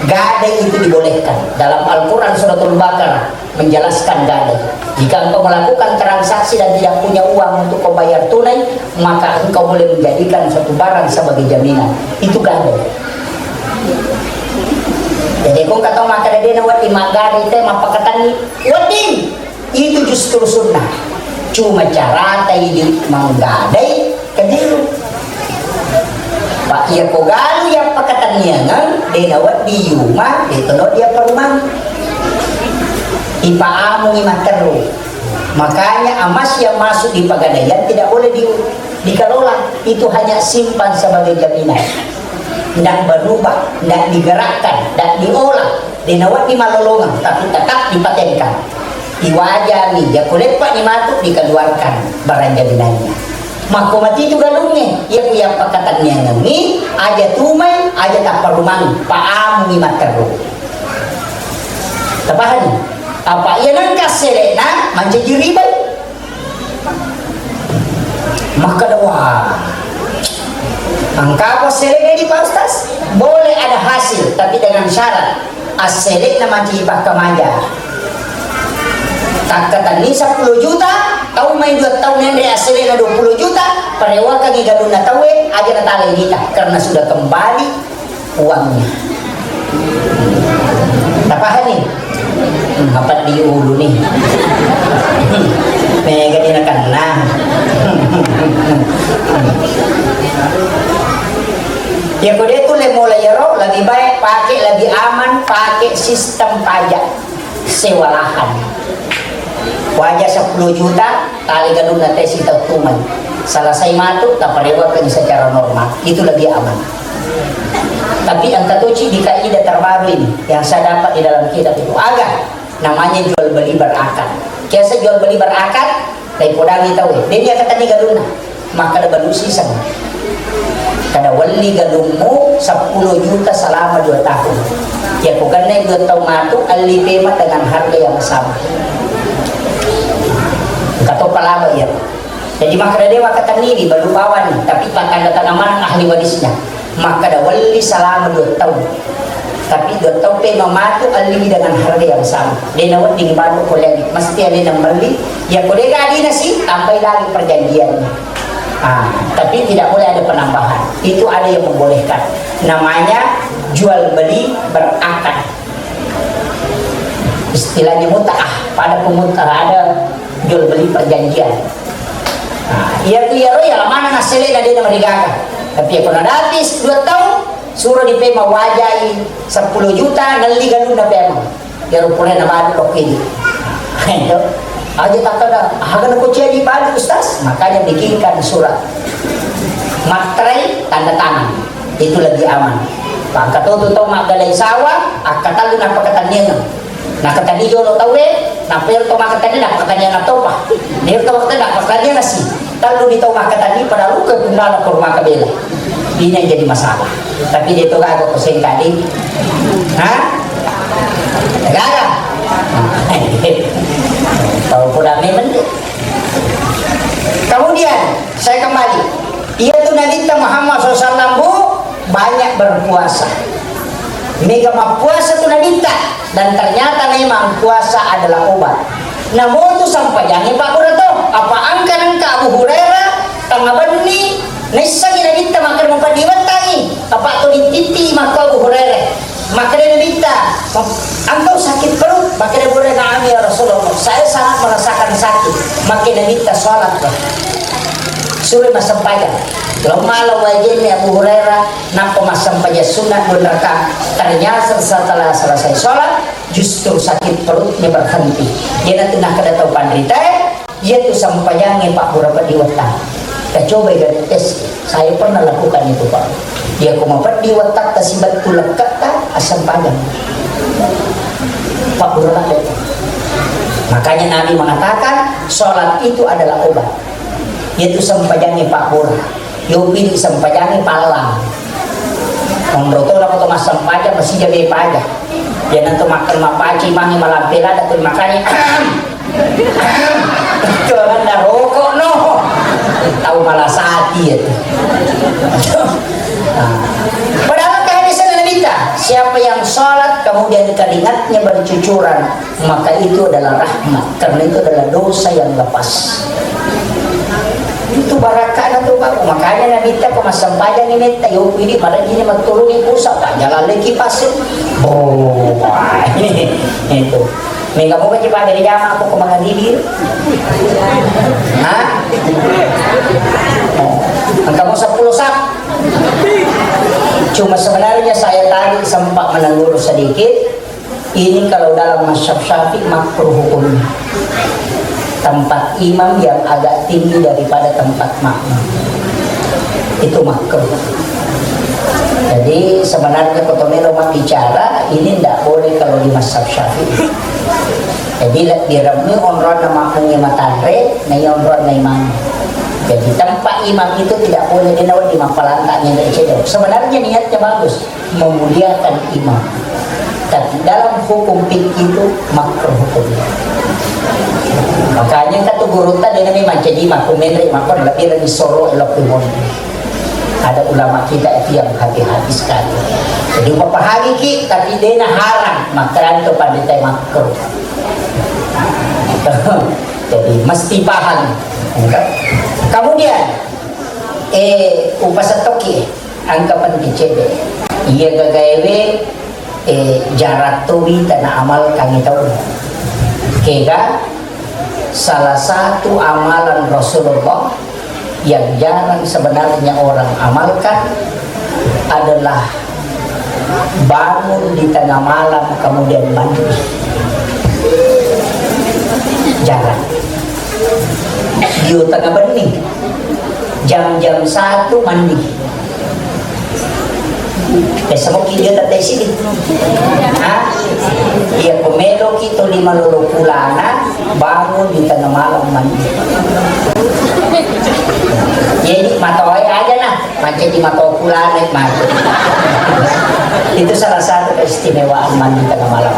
Gadai itu dibolehkan. Dalam Al-Quran Suratul Baqarah, menjelaskan gadai. Jika engkau melakukan transaksi dan tidak punya uang untuk kau bayar tunai, maka engkau boleh menjadikan suatu barang sebagai jaminan. Itu gadai. Jadi, kau kata maka dena wedding maggadai te mappakatenni, wedding. Itu justru sunnah. Cuma carata idi manggadai, keliru. Pak, iya ko galu iya pakatenniangan, de nawedding yuma, de tono dia parumang. Ipaamungi matteru. Makanya emas yang masuk di pegadaian tidak boleh di, dikelola. Itu hanya simpan sebagai jaminan. Ndak berubah, ndak digerakkan, ndak diolah. De nawedding malolongeng, tapi tetap dipatenkan. Iwajani, ya kuleppa ni matu dikeluarkan barang jaminannya. Makko matitu galungnge, iya ku iya pakatenniangengngi, aja tumai, aja tapparumangi, paamungi matteru. Tapahani? Apa iya nengka selena mancaji ribai? Makkeda, wah, engka apa selena di Pak Ustaz? Boleh ada hasil, tapi dengan syarat. Asselena mati pakkamaja. Takkatenni seppulo juta, tau mai dua tau nenre asselena dua puluh juta, parewakangi galunna tauwe, aja natalai nita, karena sudah kembali uangnya. Tapahani? Hmm, apa di ulu nih? Mega di nakenna. Ya, ko de tu le mulai ero, lebih baik pakai, lebih aman pakai sistem pajak sewa lahan. Waja sepuluh juta, tali galunna te sitau tumai. Selesai matu, taparewakan secara normal. Itu lebih aman. Tapi engka toci di kaidah terbaru ini yang saya dapat di dalam kitab itu. Aga, namanya jual beli berakad. Biasa jual beli berakad, tapi podangi tau. Dia dia kata ni galunna. Makkeda balu siseng. Kada welli galummu seppulo juta selama dua tahun. Ya, ko kennai dua tahun matu, elli pema dengan harga yang sama. Engka to palaba iya. Jadi makkeda dewa katennini balu bawani, tapi pattanda tangan maneng ahli warisnya. Makkeda welli selama dua tahun. Tapi dua tau pe mamatu alli dengan harga yang sama. De nawedding balu ko lagi. Mesti alena melli. Ya ko de gadina si, tambai lagi perjanjiannya. Ah, tapi tidak boleh ada penambahan. Itu ada yang membolehkan. Namanya jual beli berakad. Istilahnya mut'ah. Pada pemut'ah ada jual beli perjanjian. Nah, iya tu iya ro ya mana nasele na de na marigaga. Tapi ya ko nadapis dua tahun, suro di pema wajai sepuluh juta, nelli galunna pema. Iyaro purae nabalu lokko idi. Itu. Aja takkeda, "Aga nako cia dibalu, Ustaz?" Makanya bikinkan surat materai tanda tangan. Itu lebih aman. Pangkatotu tau maggalai sawah, akkatellu nappakatenniangeng. Nakkatenni jolo tauwe, nappa ero to makkatenni, nappa katenni anak topa. Ero to makkatenni, nappa katenni nasi. Tellu ni tau makkatenni, pada luka kundana ko rumah kabela. Ini yang jadi masalah. Tapi dia to gaga ko sengkali. Hah? Gaga? Tau pula memang. Kemudian, saya kembali. Iya tu Nabitta Muhammad sallallahu alaihi wasallam, Bu, banyak berpuasa. Mega mappuasa tu Nabitta, dan ternyata memang puasa adalah obat. Namo tu sampajangi Pak Burato, apa angka nengka Abu Hurairah, tengah benni, naissengi Nabitta makkeda mapeddi wettangi, apa tu dititi makko Abu Hurairah. Makkeda Nabitta, "Engkau sakit perut?" Makkeda Abu Hurairah, "Na'am ya Rasulullah, saya sangat merasakan sakit." Makkeda Nabitta, "Sholat, bah." Suro massempajang. Lo mala wajenni Abu Hurairah, nappa massempajang sunnah dua rakaat. Ternyata setelah selesai sholat, justru sakit perutnya berhenti. Iyanatu nakkeda tau panritae, Iyatu sampajangnge Pak Burato di wettangnge. Kita coba ya, tes. Saya pernah lakukan itu, Pak. Iya ko mapeddi wettatta sibattu lekketta, assampajang. Pak Burato. Makanya Nabi mengatakan, sholat itu adalah obat. Iyatu sampajangnge Pak Bura. Yopi di sampajangnge pallang. Monro to namo to massempajang, masija be paja. Iyanatu makkeda mapaci mange malampe lada tu makanya. Itu kan rokok no. Tau malasati itu. Nah. Padahal kan hadis Nabitta, siapa yang sholat kemudian keringatnya bercucuran, maka itu adalah rahmat, karena itu adalah dosa yang lepas. Itu barakana tu, Pak. Makanya Nabitta ko massempajang ni metta, yo, ini malah ini matulungi pusat, Pak. Jalan lagi pasir. Oh, wah, ini, itu. Mega moga ji pada jama aku ko mangadibi. Hah? Oh, engka mo sepuluh sap. Cuma sebenarnya saya tadi sempat menegur sedikit. Ini kalau dalam mazhab Syafi'i makruh hukumnya. Tempat imam yang agak tinggi daripada tempat makmum. Itu makruh. Jadi sebenarnya kotomelo bicara ini ndak boleh kalau di mazhab Syafi'i. Jadi le-, diremmi onronna makmumnya matanre, na iya onronna imam. Jadi tempat imam itu tidak boleh dinawa di mappalantak nyampe cedok. Sebenarnya niatnya bagus. Memuliakan imam. Tapi dalam hukum fikih itu makruh hukumnya. Makanya kata guru tadi nami mancaji makruh menre makruh lebih lagi soro elok imam. Ada ulama kita itu yang hati-hati sekali. Jadi mapahami ki, tapi dena haram, maka itu pada teh makruh. Jadi mesti paham. Kemudian, eh, upasatoki. Engka penting cedde. Iya gagaewe, eh, jarang towi tana amalkan tau. Kega salah satu amalan Rasulullah yang jarang sebenarnya orang amalkan adalah bangun di tengah malam kemudian mandi. Jarang. Dio tengah benni. Jam-jam satu mandi. Biasa mungkin dia tak tahu sini. Hah? Iya, pemelo kita lima lolo pulana bangun di tengah malam mandi. Jadi mata aja nah, macam di mata pulana mati. Itu salah satu keistimewaan mandi tengah malam.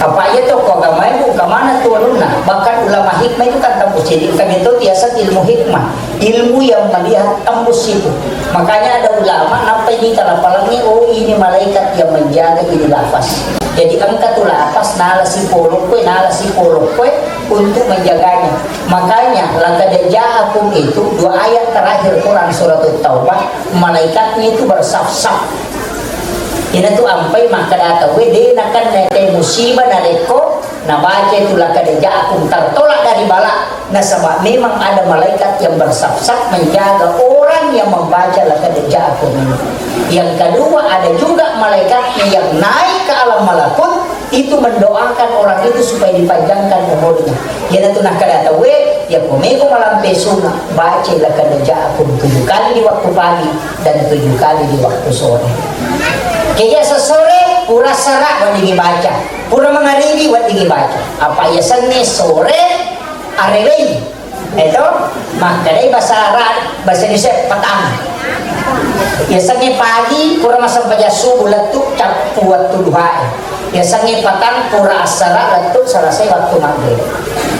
Apa iya tuh kok gak main, kemana tuh alunna? Bahkan ulama hikmah itu kan tembus. Jadi kami itu biasa ilmu hikmah. Ilmu yang melihat tembus itu. Makanya ada ulama, nampa ini kalapalangi, oh, ini malaikat yang menjaga ini lafaz. Jadi engka tu lafaz, nala si polo kue, nala si polo kue untuk menjaganya. Makanya, laqad ja'akum itu dua ayat terakhir Quran surat Taubah, malaikatnya itu bersaf-saf. Ina tu ampai maka datang, we, de nakan nete musibah narekko Nabaca itu laqad ja'akum, tertolak dari bala. Nasaba memang ada malaikat yang bersaf-saf menjaga orang yang membaca laqad ja'akum ini. Yang kedua, ada juga malaikatnya yang naik ke alam malakut, itu mendoakan orang itu supaya dipanjangkan umurnya. Iyanatu nakkeda tauwe, ya komeko malampe sunna, baca laqad ja'akum tujuh kali di waktu pagi dan tujuh kali di waktu sore. Keja sesore, Pura sara weddingngi baca, pura mangaribi weddingngi baca. Apa yasengnge sore arewei. Eto, makkedai bahasa Arab, bahasa Indonesia petang. Yasengnge pagi pura massempajang subuh lettu cappu wettu duhae. Yasengnge petang pura assara lettu selesai waktu maghrib.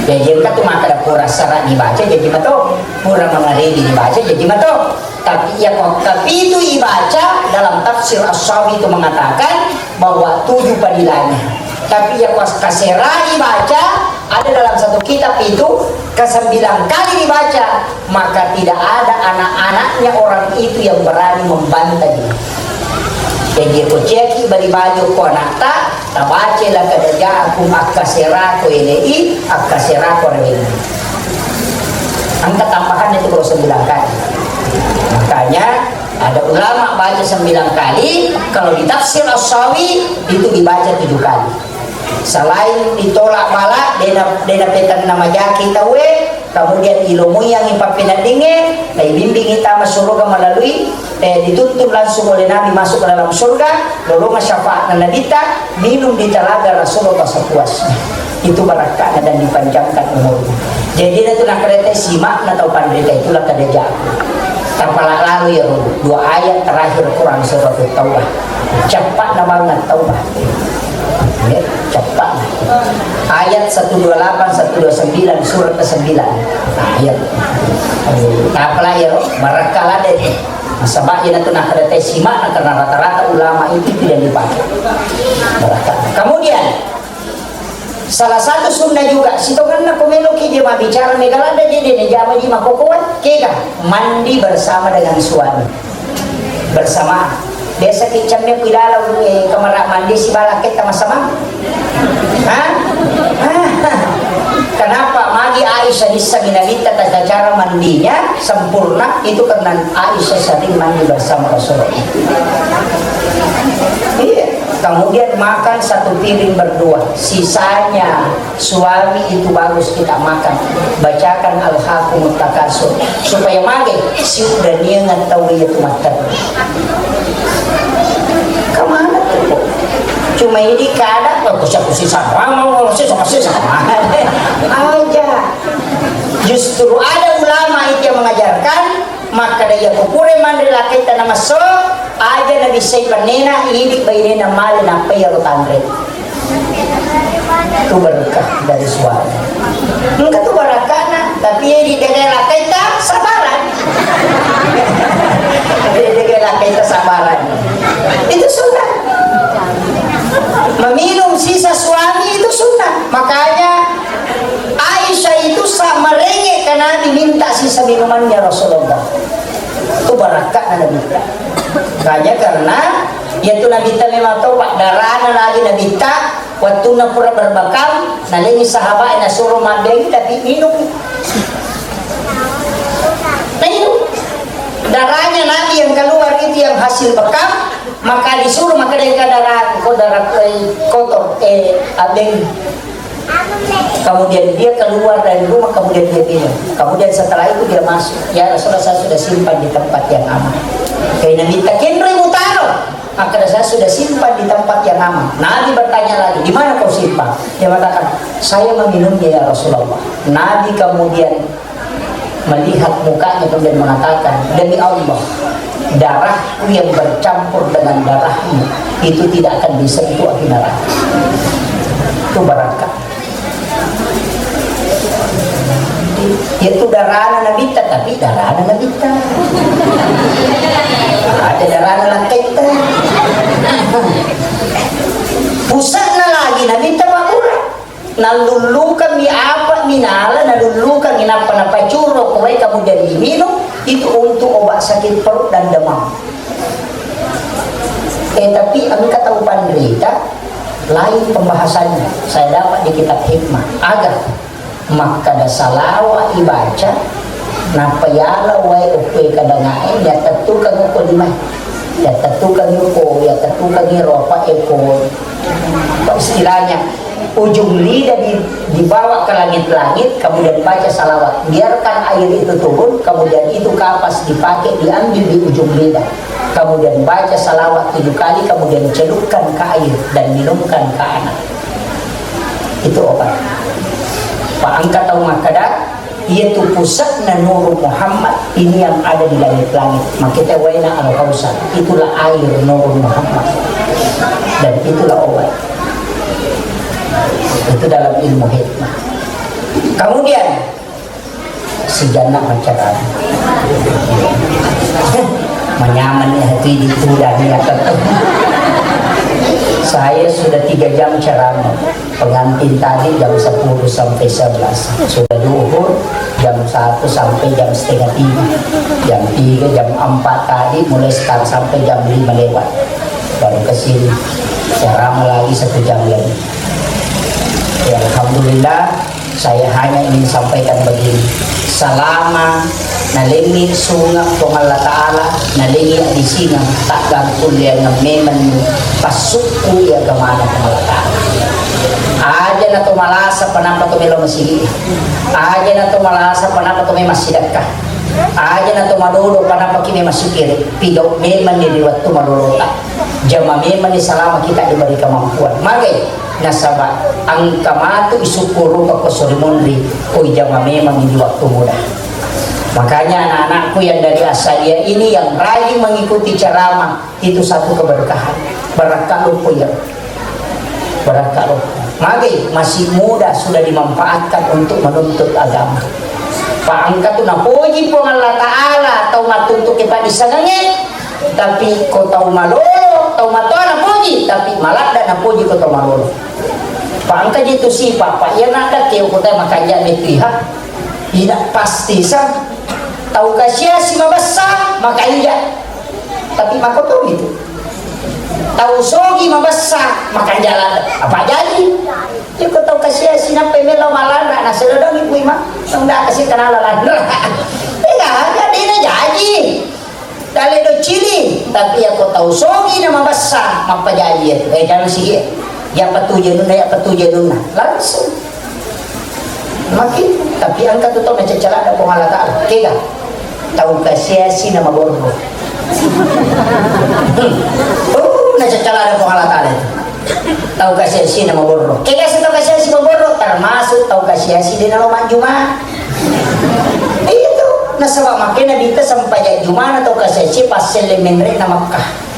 Jaji engka tu makkeda pura assara dibaca jaji mato, pura mangaribi dibaca jaji mato. Tapi iya ko kapitu ibaca dalam tafsir As-Sawi itu mengatakan bahwa tujuh padilanya. Tapi iya ko kasera ibaca ada dalam satu kitab itu kesembilan kali dibaca, maka tidak ada anak-anaknya orang itu yang berani membantah dia. Jadi ko ceki bali baju ko anakta, tabace la kada jaku akkaserako elei, akkaserako reweng. Angka tambahan itu kalau sembilan kali. Makanya ada ulama baca sembilan kali, kalau di tafsir As-Sawi itu dibaca tujuh kali. Selain ditolak bala, dena, dena petanna majaki tauwe, kemudian ilomui yang ipappeneddingnge, na ibimbingi tama suruga melalui, eh, dituntun langsung oleh Nabi masuk ke dalam surga, lolongan syafaatna Nabitta, minum di telaga Rasulullah sepuasnya. Itu barakka'na dan dipanjangkan umurnya. Jadi, na tu nakkereta simakna tau panrita itu la kada jago. Tapala lalu ya, dua ayat terakhir Quran surat Taubah. Cepat na banget Taubah. Ya, cepat. Ayat satu dua delapan, satu dua sembilan, surat kesembilan. Nah, iya. Tapala ya, barakkala deh. Nasaba iya na tu nakkereta simakna karena rata-rata ulama itu tidak dipakai. Barakkala. Kemudian, salah satu sunnah juga, sitongenna ko meloki dia mabbicara, mega ladda jadi ne jama di makokoan, kega, mandi bersama dengan suami. Bersamaan. Biasa ki camme ku ilalau, eh, kamar mandi sibala kita sama-sama. Hah? Kenapa magi Aisyah bisa minta tata cara mandinya sempurna? Itu karena Aisyah sering mandi bersama Rasulullah. Iya. Kemudian makan satu piring berdua, sisanya suami itu bagus kita makan. Bacakan Alhaakumut Takasur supaya mage siuddaniangan tau iya tu matteri. Kemana tuh kok? Cuma ini kada, oh, kusi-kusi sama, mau sisa-sisa sama aja. Justru ada ulama itu yang mengajarkan, maka daya kupure manre laketta na masso, aja na bissai pennena, idi bainena male nappai aro tanre. Itu berkah dari suami. Engka tu barakkana, tapi ya di dagai lakkaita sabaran. Di dagai lakkaita sabaran. Itu sunnah. Meminum sisa suami itu sunnah. Makanya Aisyah itu sa-, merengek ke Nabi minta sisa minumannya Rasulullah. Itu barakkana Nabi. Makanya karena yaitu Nabitta memang tau, Pak, darana lagi Nabitta, wattunna pura berbekam, nalengi sahabat nasuro mabbeng, tapi minum. Nah, itu darahnya Nabi yang keluar itu yang hasil bekam, maka disuruh, maka dia darah, kok darah, eh, kotor, eh, abeng. Kemudian dia keluar dari rumah, kemudian dia bilang, kemudian setelah itu dia masuk, "Ya Rasulullah, saya sudah simpan di tempat yang aman." Kaina minta kenroi mutaro, maka saya sudah simpan di tempat yang aman. Nabi bertanya lagi, "Di mana kau simpan?" Dia mengatakan, "Saya meminumnya, ya Rasulullah." Nabi kemudian melihat mukanya kemudian mengatakan, "Demi Allah, darahku yang bercampur dengan darahmu itu tidak akan disentuh api neraka." Itu barakkana. Itu darana Nabitta, tapi darana Nabitta. Ada darana lakkaitta. Pusatna lagi Nabitta mabbura. Nallullukangngi apa minala, nallullukangngi nappa napacuro kuwae, kemudian diminum, itu untuk obat sakit perut dan demam. Eh, tapi engka tau panrita, lain pembahasannya. Saya dapat di kitab hikmah. Aga makkada salawa ibaca, nappa yala wae ukkue kadangae, yattettukang uko limae. Yattettukang uko, yattettukang ero apa eko. Apa istilahnya? Ujung lidah di-, dibawa ke langit-langit, kemudian baca salawat. Biarkan air itu turun, kemudian itu kapas dipakai, diambil di ujung lidah. Kemudian baca salawat tujuh kali, kemudian celupkan ke air dan minumkan ke anak. Itu obat. Pak, engka tau makkeda, iya tu pusatna Nurul Muhammad ini yang ada di langit-langit. Makita waina Al-Kautsar, itulah air Nurul Muhammad. Dan itulah obat. Itu dalam ilmu hikmah. Kemudian, sijanna maccarama. Manyameng ni hati di tudang ni apa tu. Saya sudah tiga jam ceramah. Pengantin tadi jam sepuluh sampai sebelas. Sudah duhur jam satu sampai jam setengah tiga. Jam tiga, jam empat tadi mulai start sampai jam lima lewat. Baru ke sini. Ceramah lagi satu jam lagi. Ya, alhamdulillah, saya hanya ingin sampaikan begini. Salama nalengngi sunga Puang Allah Ta'ala, nalengngi addisinga, taggangkulleangeng memang passukku iya agamana Puang Allah Ta'ala. Aja na to malasa panampa to melo masigi. Aja na to malasa panampa to memang sidakka. Aja na to malolo panampa ki memang sukiri. Pigau memang di wettu malolota. Jama memang ni salama kita diberi kemampuan. Magai. Nasaba engka matu isukkuruka ko sori munri, ko ijama memang di waktu muda. Makanya anak-anakku yang dari Asalia ini yang rajin mengikuti ceramah itu satu keberkahan. Barakka loppo ya. Barakka loppo. Magi masih muda sudah dimanfaatkan untuk menuntut agama. Pak engka tu napoji Puang Allah Ta'ala tau mattuntu ke padisangange. Tapi ko tau malolo, tau matoa napoji, tapi maladda napoji ko tau malolo. Pangkaji tu sipa, pa iya nadda ke ko tau makanja metu iha. Ida pasti sa. Tau kasiasi mabessa, makanja. Tapi makoto itu. Tau sogi mabessa, makanja ladda. Apa jadi? Iko tau kasiasi nappai melo maladda, nasedodongi kui ma. Tau nda kasi kenal ladda. Iya, jadi na jaji. Dalle doccili, tapi yako tau sogi na mabessa, mappajaji iya tu. Eh, jangan sigi. Iya patuju anunna, iya patuju anunna. Langsung. Maki, tapi engka tu tau nacacca ladda Puang Allah Ta'ala. Kega? Tau kasiasi na maborro. Hmm. Oh, nacacca ladda Puang Allah Ta'ala itu. Tau kasiasi na maborro. Kega si tau kasiasi maborro, termasuk tau kasiasi de nalo majjuma. Itu nasaba makkeda Nabitta sempajang jumana tau kasiasi passelle menre na Makkah.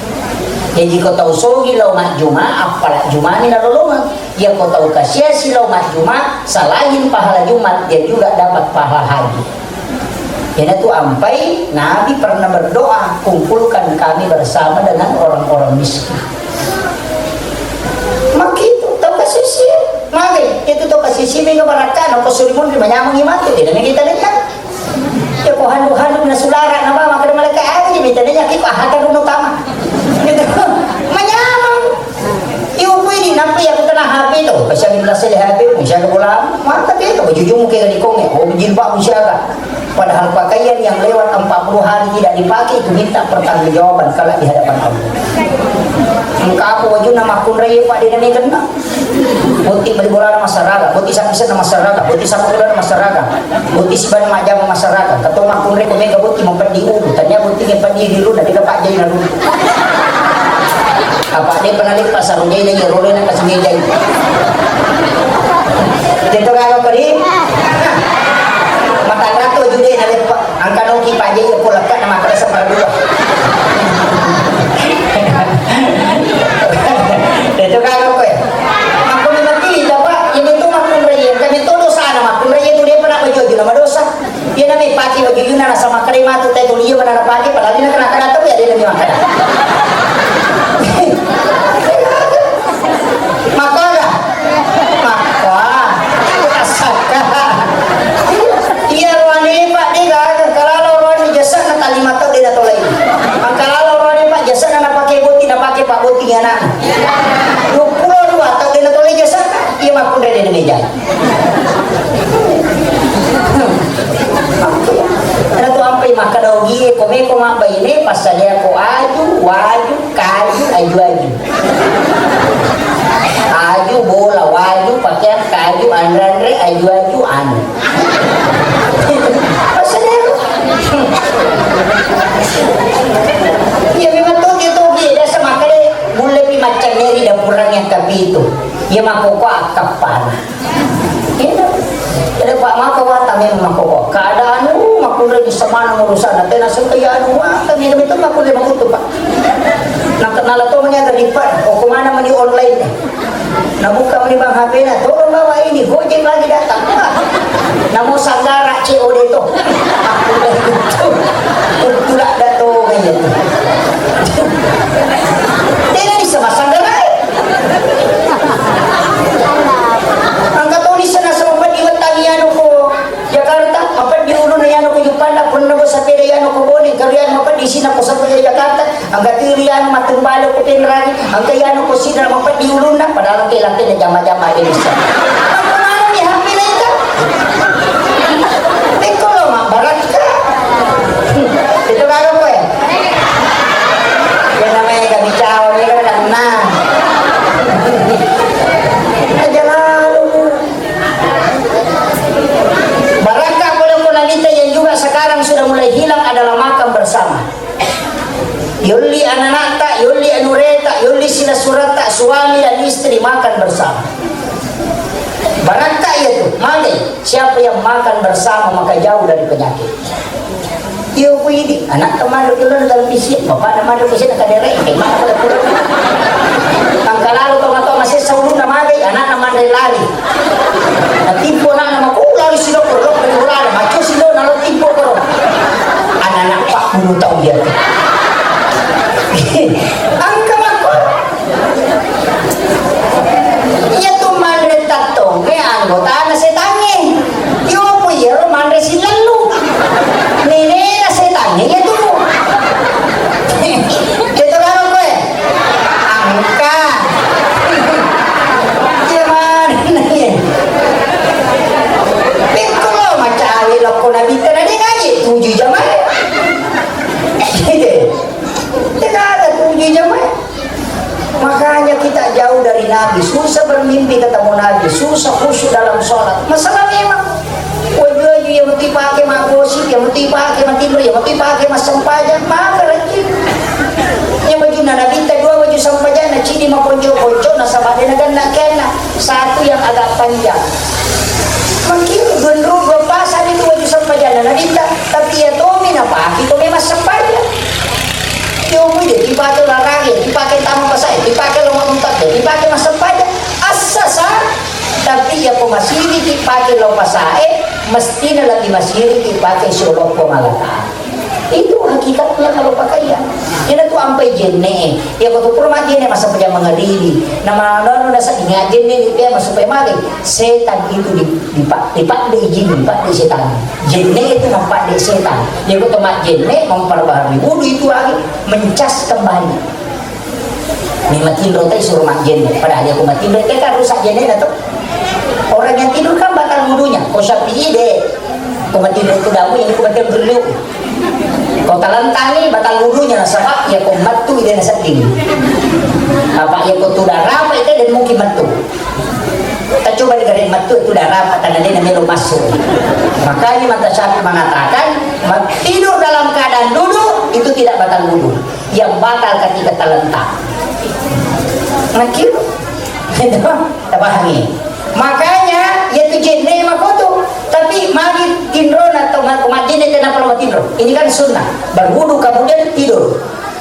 Jadi ko tau sogi lao majjuma, appala jumani nalolongeng. Iya ko tau kasiasi lao majjuma, selain pahala Jumat, dia juga dapat pahala haji. Iyanatu ampai Nabi pernah berdoa, "Kumpulkan kami bersama dengan orang-orang miskin." Makitu tau kasisi, magai itu tau kasisi mega barakkana ko suri munri manyameng matu, de na mega itanenna. Ya ko handu-handu na sulara na ba makkeda malaikat, "Aga je mitanenna ki pahata dulu tama." Gitu. Manyameng. Iupu ini nampa iya kutana H P tu, kasihan di belas H P, misalnya bola, maka dia tu baju jumu kayak di konge, oh jilbab misalnya. Padahal pakaian yang lewat empat puluh hari tidak dipakai itu minta pertanggungjawaban kalau di hadapan Allah. Engka apa wajunna makkunrai Pak de na mega kenna. Botting bali bolana massaraga, botting sappiseng na massaraga, botting sappa bolana massaraga, botting sibana majjama massaraga. Kato makkunrai ko mega botting mapeddi ulu, tania botting yang peddi di ulu, na deka pajjai na ulu. Apa de pernah lihat pasar jai na iya role na kasih jai. Itu kan kau kali. Matang ratu juga na lihat Angka noki pajai ko lekka na makkeda sapara dua. Itu kagak koe. Makkunrai mati, Bapak, ini tu makkunrai. Kami tu dosana makkunrai itu dia pernah baju-baju nama dosa. Dia namanya pakai baju Yuna sama kere matu teh tuh dia mana pakai padahal dia kena kena tuh ya dia lebih makan. Makkoga. Makkoga. Asakka. Iya, roane, Pak, de gaga. Kalalo roane jasana talima tau de natolai. Kalalo roane, Pak, jasana napake boti, napake Pak Boti anak. Dua puluh dua tau de natolai jasana. Iya, makkunrai de meja. Karena tu ampai makkeda ogie, ko meko mabbaine, passalia ko aju, waju, kaju, aju-aju. Aju, bola, waju, pakaian, kaju, anre-anre, aju-aju, anu. Passalia ko. Iya, memang toki-toki, biasa makkeda, mulle pi maccenneri dapurang yang kapitu. Iya, makkokko akkappana. Iya, ada Pak, maka wata memang makkokko. Keadaan, uh, makkunrai di semana urusan, tena sengke iya anu, wata memang itu makkunrai makutu, Pak. Nah, kenal atau mengapa di Pak? Oh, kemana meni online? Nabuka meni bang H P-na, "Tolong bawa ini, Gojek lagi datang." Namo sanggara C O D to. Tulak dato kayaknya. Dia bisa masang gerai. Angkat tulis sana sempat diwetangi anu ko Jakarta, apa diulun anu ko Jepang, punna ko sepeda anu ko Bone, kalian apa di sini ko sepeda Jakarta. Angka tiri anu mattung bale ko Pinrangi, angka anu ko sidra mapeddi ulunna, padahal ke lante na jama-jama Indonesia. Apa mana mi H P leka? Pekko lo mabbarakka. Itu kagak kowe. Ya namanya gak bicara, ini kan kena. Aja lalu. Barakka pole ko Nabitta yang juga sekarang sudah mulai hilang adalah makan bersama. Yolli anana'ta, yolli anureta, yolli silessuretta, suami dan istri makan bersama. Barakka iya tu, mage, siapa yang makan bersama maka jauh dari penyakit. Iyo ku idi, anakta manre kulon dalam pisi, bapakna manre pisi na kadere, eh, mana pada kulon. Tangka lalu tau matoa masessa ulunna mage, anakna manre lari. Natimpo anakna mako, "Oh, lari silo, koro, lari, lari, maco silo, nalo timpo, koro." Anak-anak empat puluh tahun dia. Angka mako. Iya tu manre tattonge anggotana setange. Iyo pu iyaro manre silellu. Nenena setange iya tu. Iya tu karo koe. Angka. Iya manenna iya. Pikkolo macawe lokko Nabitta na de' ngaji tuju jamae. Tidak ada tuju jamae. Makanya kita jauh dari Nabi, susah bermimpi ketemu Nabi, susah khusyuk dalam sholat. Masalah memang. Waju-waju yang mesti pakai mak gosip, yang mesti pakai mak timur, yang mesti pakai mak sempajang, maka rajin. Yang baju na Nabitta dua baju sempajang, na cidi mak ponco-ponco, na sabade na ganna kenna. Satu yang agak panjang. Mungkin genru dua pasang itu baju sempajang na Nabitta, tapi ya tomi na pakai, tomi mak sempajang. Tiomui de' dipake olahraga, dipake tama pasae, dipake lo mammutak, dipake massempajang. Assasa, tapi iya ko masiriki pake lo pasae, mestina lebbi masiriki pake siolo Puang Allah Ta'ala. Itu hakikatnya kalau pakaian. Ina tu ampai jenne, iya ko tu pura majjenne massempajang mangaribi. Nama nono nasa ingat jenne ni pe massupai mage. Setan itu di, dipa-, dipadde jin, dipadde setan. Jenne itu napadde setan. Dia kata mak jenne memperbarui wudu itu lagi mencas kembali. Ni matinro tai suruh mak jenne. Padahal dia ko matinro itu kan rusak jenne na tu. Orang yang tidur kan batal wudunya. Ko Syafi'i de. Ko matinro itu damu ini ko matinro dulu. Ko talentangi batal wudunya nasaba iya ko mattu ide nasedding. Apa iya ko tu darah apa itu dan mungkin mattu. Kita coba negara yang mattu itu darah apa tanah dia melo masuk. Makanya mata Syafi'i mengatakan ma-, tidur dalam keadaan duduk itu tidak batal wudu. Yang batal ketika terlentang. Nakir. Itu, tapahami. Makanya, yaitu jenne makoto. Tapi magi tinrona atau ma-, majjenne tenapa lo matinro. Ini kan sunnah. Berwudu kemudian tidur.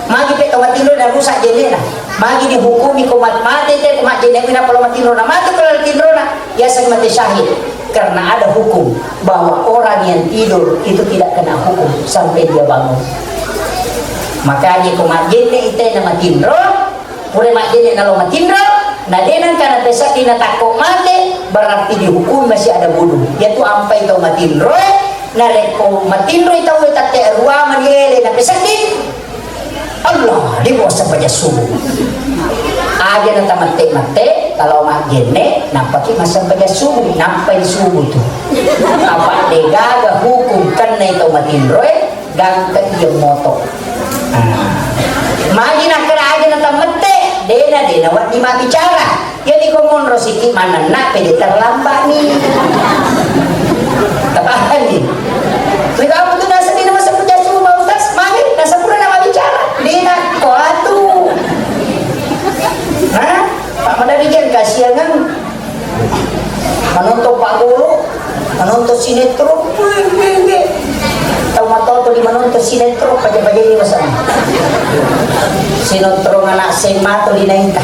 Magi pe to matinro na rusak jennena. Magi dihukumi ko mat-, mate te ko majjenne tenapa lo matinro na mate ko lalu tinrona. Yaseng mate syahid. Karena ada hukum bahwa orang yang tidur itu tidak kena hukum sampai dia bangun. Makanya ko majjenne itena matinro, pura majjenne nalo matinro, na de nengka napesedding natakko mate, berarti dihukumi masih ada wudu. Yaitu ampai tau matinroe, narekko matinroi tau tette rua mani ele napesedding, Allah, di bawah sempajang subuh. Aja na tamette-mette, kalau majjenne, nampaki massempajang subuh, nampai subuh tu. Apa de gaga hukum kennai tau matinroe, gangka iya moto. Nah. Magi nakkeda aja na tamette, dena, dena wedding mabbicara. Jadi ko monro siki manenna, pede terlambat ni. Tapahang ni? Ri kamu tu nasa dina massempajang subuh, Sinetron, tau matoa tuli menonton sinetron, paja-paja ni masang. Sinetron anak S M A tuli naita.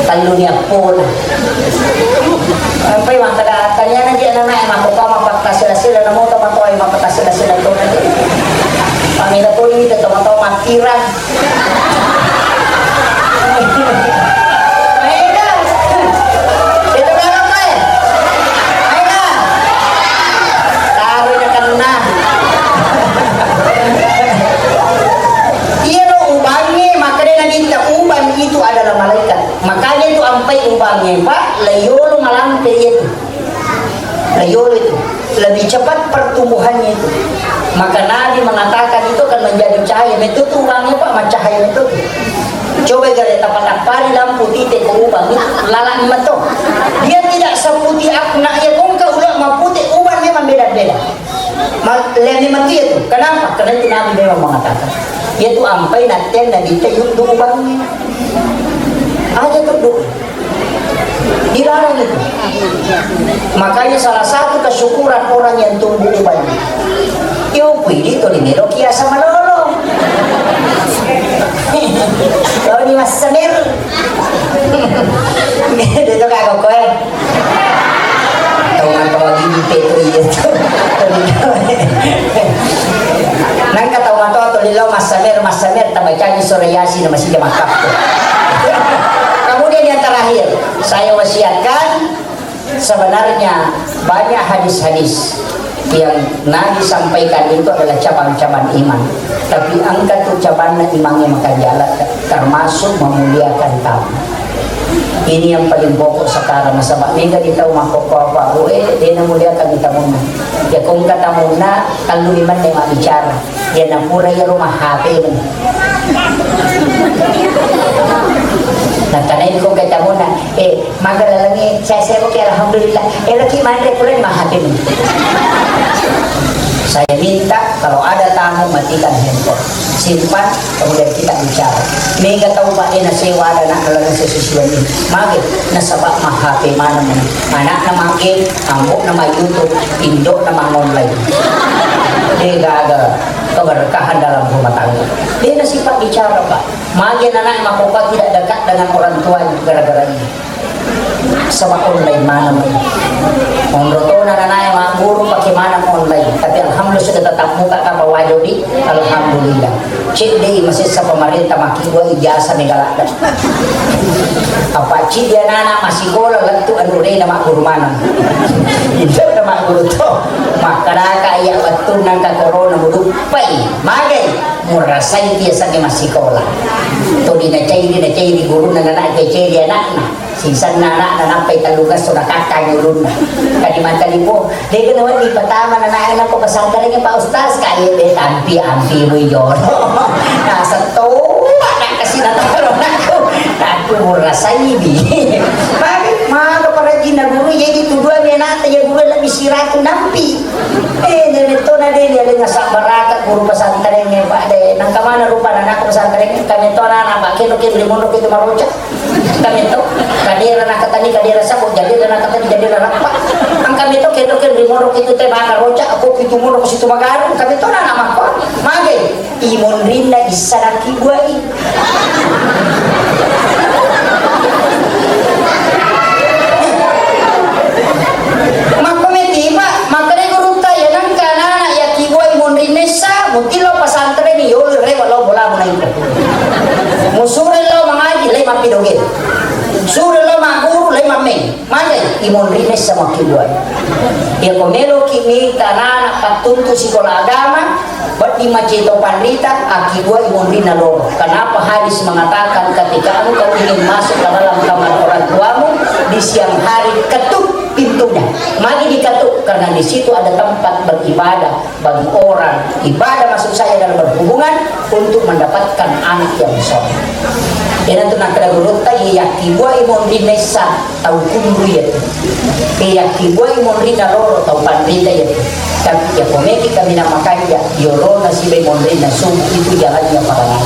Telluni appona. Sampai makkeda, taniana je anak-anak e, makkokkoe mappatasela-sela, namo tau matoa e mappatasela-sela to. Pamela tuli itu tau matoa makkirang. Ayo, Kak. Itu berapa, Kak? Ayo, Kak. Taruh di tengah. Iya lo ubangnge, makanya Nabi kita uban itu adalah malaikat. Makanya itu ampai ubangnge, Pak, layolo malampe itu. Layolo itu lebih cepat pertumbuhannya itu. Maka Nabi mengatakan itu akan menjadi cahaya. Metu tu ubangnge, Pak, macahaya metu tu. Coba gare tapatappari lampu tite ko ubang itu, lalani meto. Dia tidak seputih akna ya kongka ulo mapute ubangnge mambeda-beda. Ma-, leni mati itu. Kenapa? Karena itu Nabi memang mengatakan. Itu ampai natten Nabi te yuddu ubangnge. Aja tuddu. Dilarang itu. Makanya salah satu kesyukuran orang yang tumbuh uban. Yo, pui di toli melo kiasa malolo. Toli massamer. Itu kagak koe. Tau matoa gimpe tu iya tu. Nangka tau matoa tuli lo massamer, massamer, tabacangi sura Yasin masih jama kappo. Kemudian yang terakhir, saya wasiatkan, sebenarnya banyak hadis-hadis yang Nabi sampaikan itu adalah cabang-cabang iman. Tapi engka tu cabangna imangnge makajala, termasuk memuliakan tamu. Ini yang paling pokok sekarang, nasaba mega di tau makkokko apa, eh, de namuliakan tamunna. Ya kongka tamunna, telluni menne mabbicara. Ya napura iyaro ma-H P menne. Natanai kongka tamunna, eh, Maga lalengnge, saya-saya oke, alhamdulillah. Eloki manre pura ma-H P menne. Saya minta kalau ada tamu matikan handphone. Simpan, kemudian kita bicara. Mega tau, Pak, de nasewa ada anak laleng sesusuan ini. Mage, nasaba ma-H P maneng. Anakna ma-game, ambokna ma-YouTube, indokna ma-online. De gaga keberkahan dalam rumah tangga. De nasifat bicara, Pak. Magi anak-anak makopa tidak dekat dengan orang tuanya gara-gara ini. Sama online mana, Pak? Onrotona anak-anak magguru pakai mana online. Tapi alhamdulillah sudah tatap muka, apa wajo di? Alhamdulillah. Cek deh, masih sa pemerintah maki gua ijazah mega ladde. Apa cek dia anak-anak masikola lettu anu rena magguru mana? Itu nama guru to. Makadaka iya wettunna ka corona mudupai. Magai? Murasai biasanya massikola. Tuli nacairi, nacairi gurunna nana, cairi anakna. Sisanna anakna nappai tellungesso nakakkai ulunna. Kadi mantalipo, dega nawedding patama anakna ko pesantren, Pak Ustaz, kak, iya, de, tampi, ampi, mui jolo. Nasettoa nak kasih nataro nakku. Nakku murasai bi. Maka, maka parajinna guru, jadi tuduan anakta ya guru lebih siratu nampi. Eh, de mettona de, de, de, nasabbaraka guru pesantrengnge, Pak, de. Nangka mana rupa anakku pesantrengnge, kami tona anak, Pak, kendo, kendo, mondok itu maroca. Kami to, kadera nakatani, kadera sabo, jadera nakatani, jadera rappa. Ang kami to, kendo, kendo, mondok itu te maka roca, aku pitu mondok situ magaru, kami to anak makko. Mage, imonrinna issa nakkibuai. Makko metiba, makkeda gurutta, ya nengka anak-anak ya kibuai monrinna issa, mutilo pesantren ni yolo rewa lo bola munaiko. Musure lo mangaji, lai mappi dogeng. Sure lo maguru, lai mammeng. Mage, imonrinna issa makkibuai. Ya ko meloki mita anak-anak pattuntu sikola agama, Wedding maceto panrita, akkibuai monrinna loro. Kenapa hadis mengatakan ketika engkau ingin masuk ke dalam kamar orang tuamu di siang hari, ketuk pintunya. Magi diketuk? Karena di situ ada tempat beribadah bagi orang, ibadah maksud saya adalah berhubungan untuk mendapatkan anak yang soleh. Iyanatu nakkeda gurutta, iya yakkibuai monrinna issa tau kunru iyatu. Iya yakkibuai monrinna loro tau panrita iyatu. Tapi iya pomeki kaminang makanja, yolona sibai monrinna subuh itu jalannya para nabi.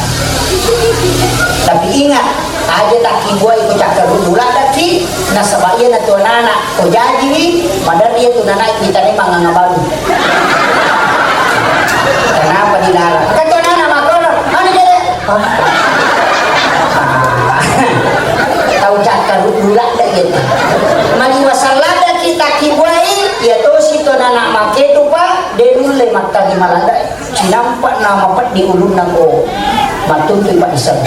Tapi ingat, Aja takkibuai ko cakkaruddu laddaki, nasaba iyana tu anana ko jajiwi, maderri iya tu nanai kuitane manganga balu. Kenapa dilarang? Kan tu anana makono, mana jadi? Ah. Tau cakkaruddu ladda gitu. Maliwasang laddaki takkibuai, iya tosi tu anana maketu pa, de nulle makkari maladda. Cinampa na mapeddi ulunna ko mattuntui paddiseng.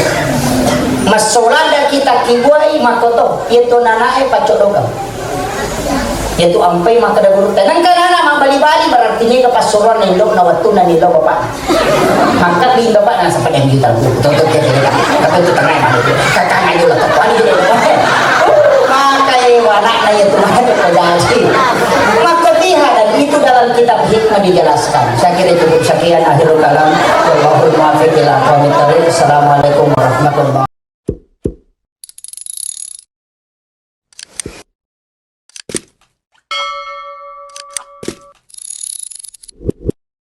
Massoladda kita kibuai makoto, iyatu nanae paccodokeng. Iyatu ampai makkeda gurutta. Nengka nana mabbali-bali berarti niga passuroanna illo'na wettunna nillo bapakna. Makkabing bapakna sepedan juta. Tuh, tuh, tuh, tuh, tuh. Tapi itu tengah, kakaknya juga tepat juga. Maka anakna iyatu maka jadi. Maka lihat dan itu dalam kitab hikmah dijelaskan. Saya kira cukup sekian akhirul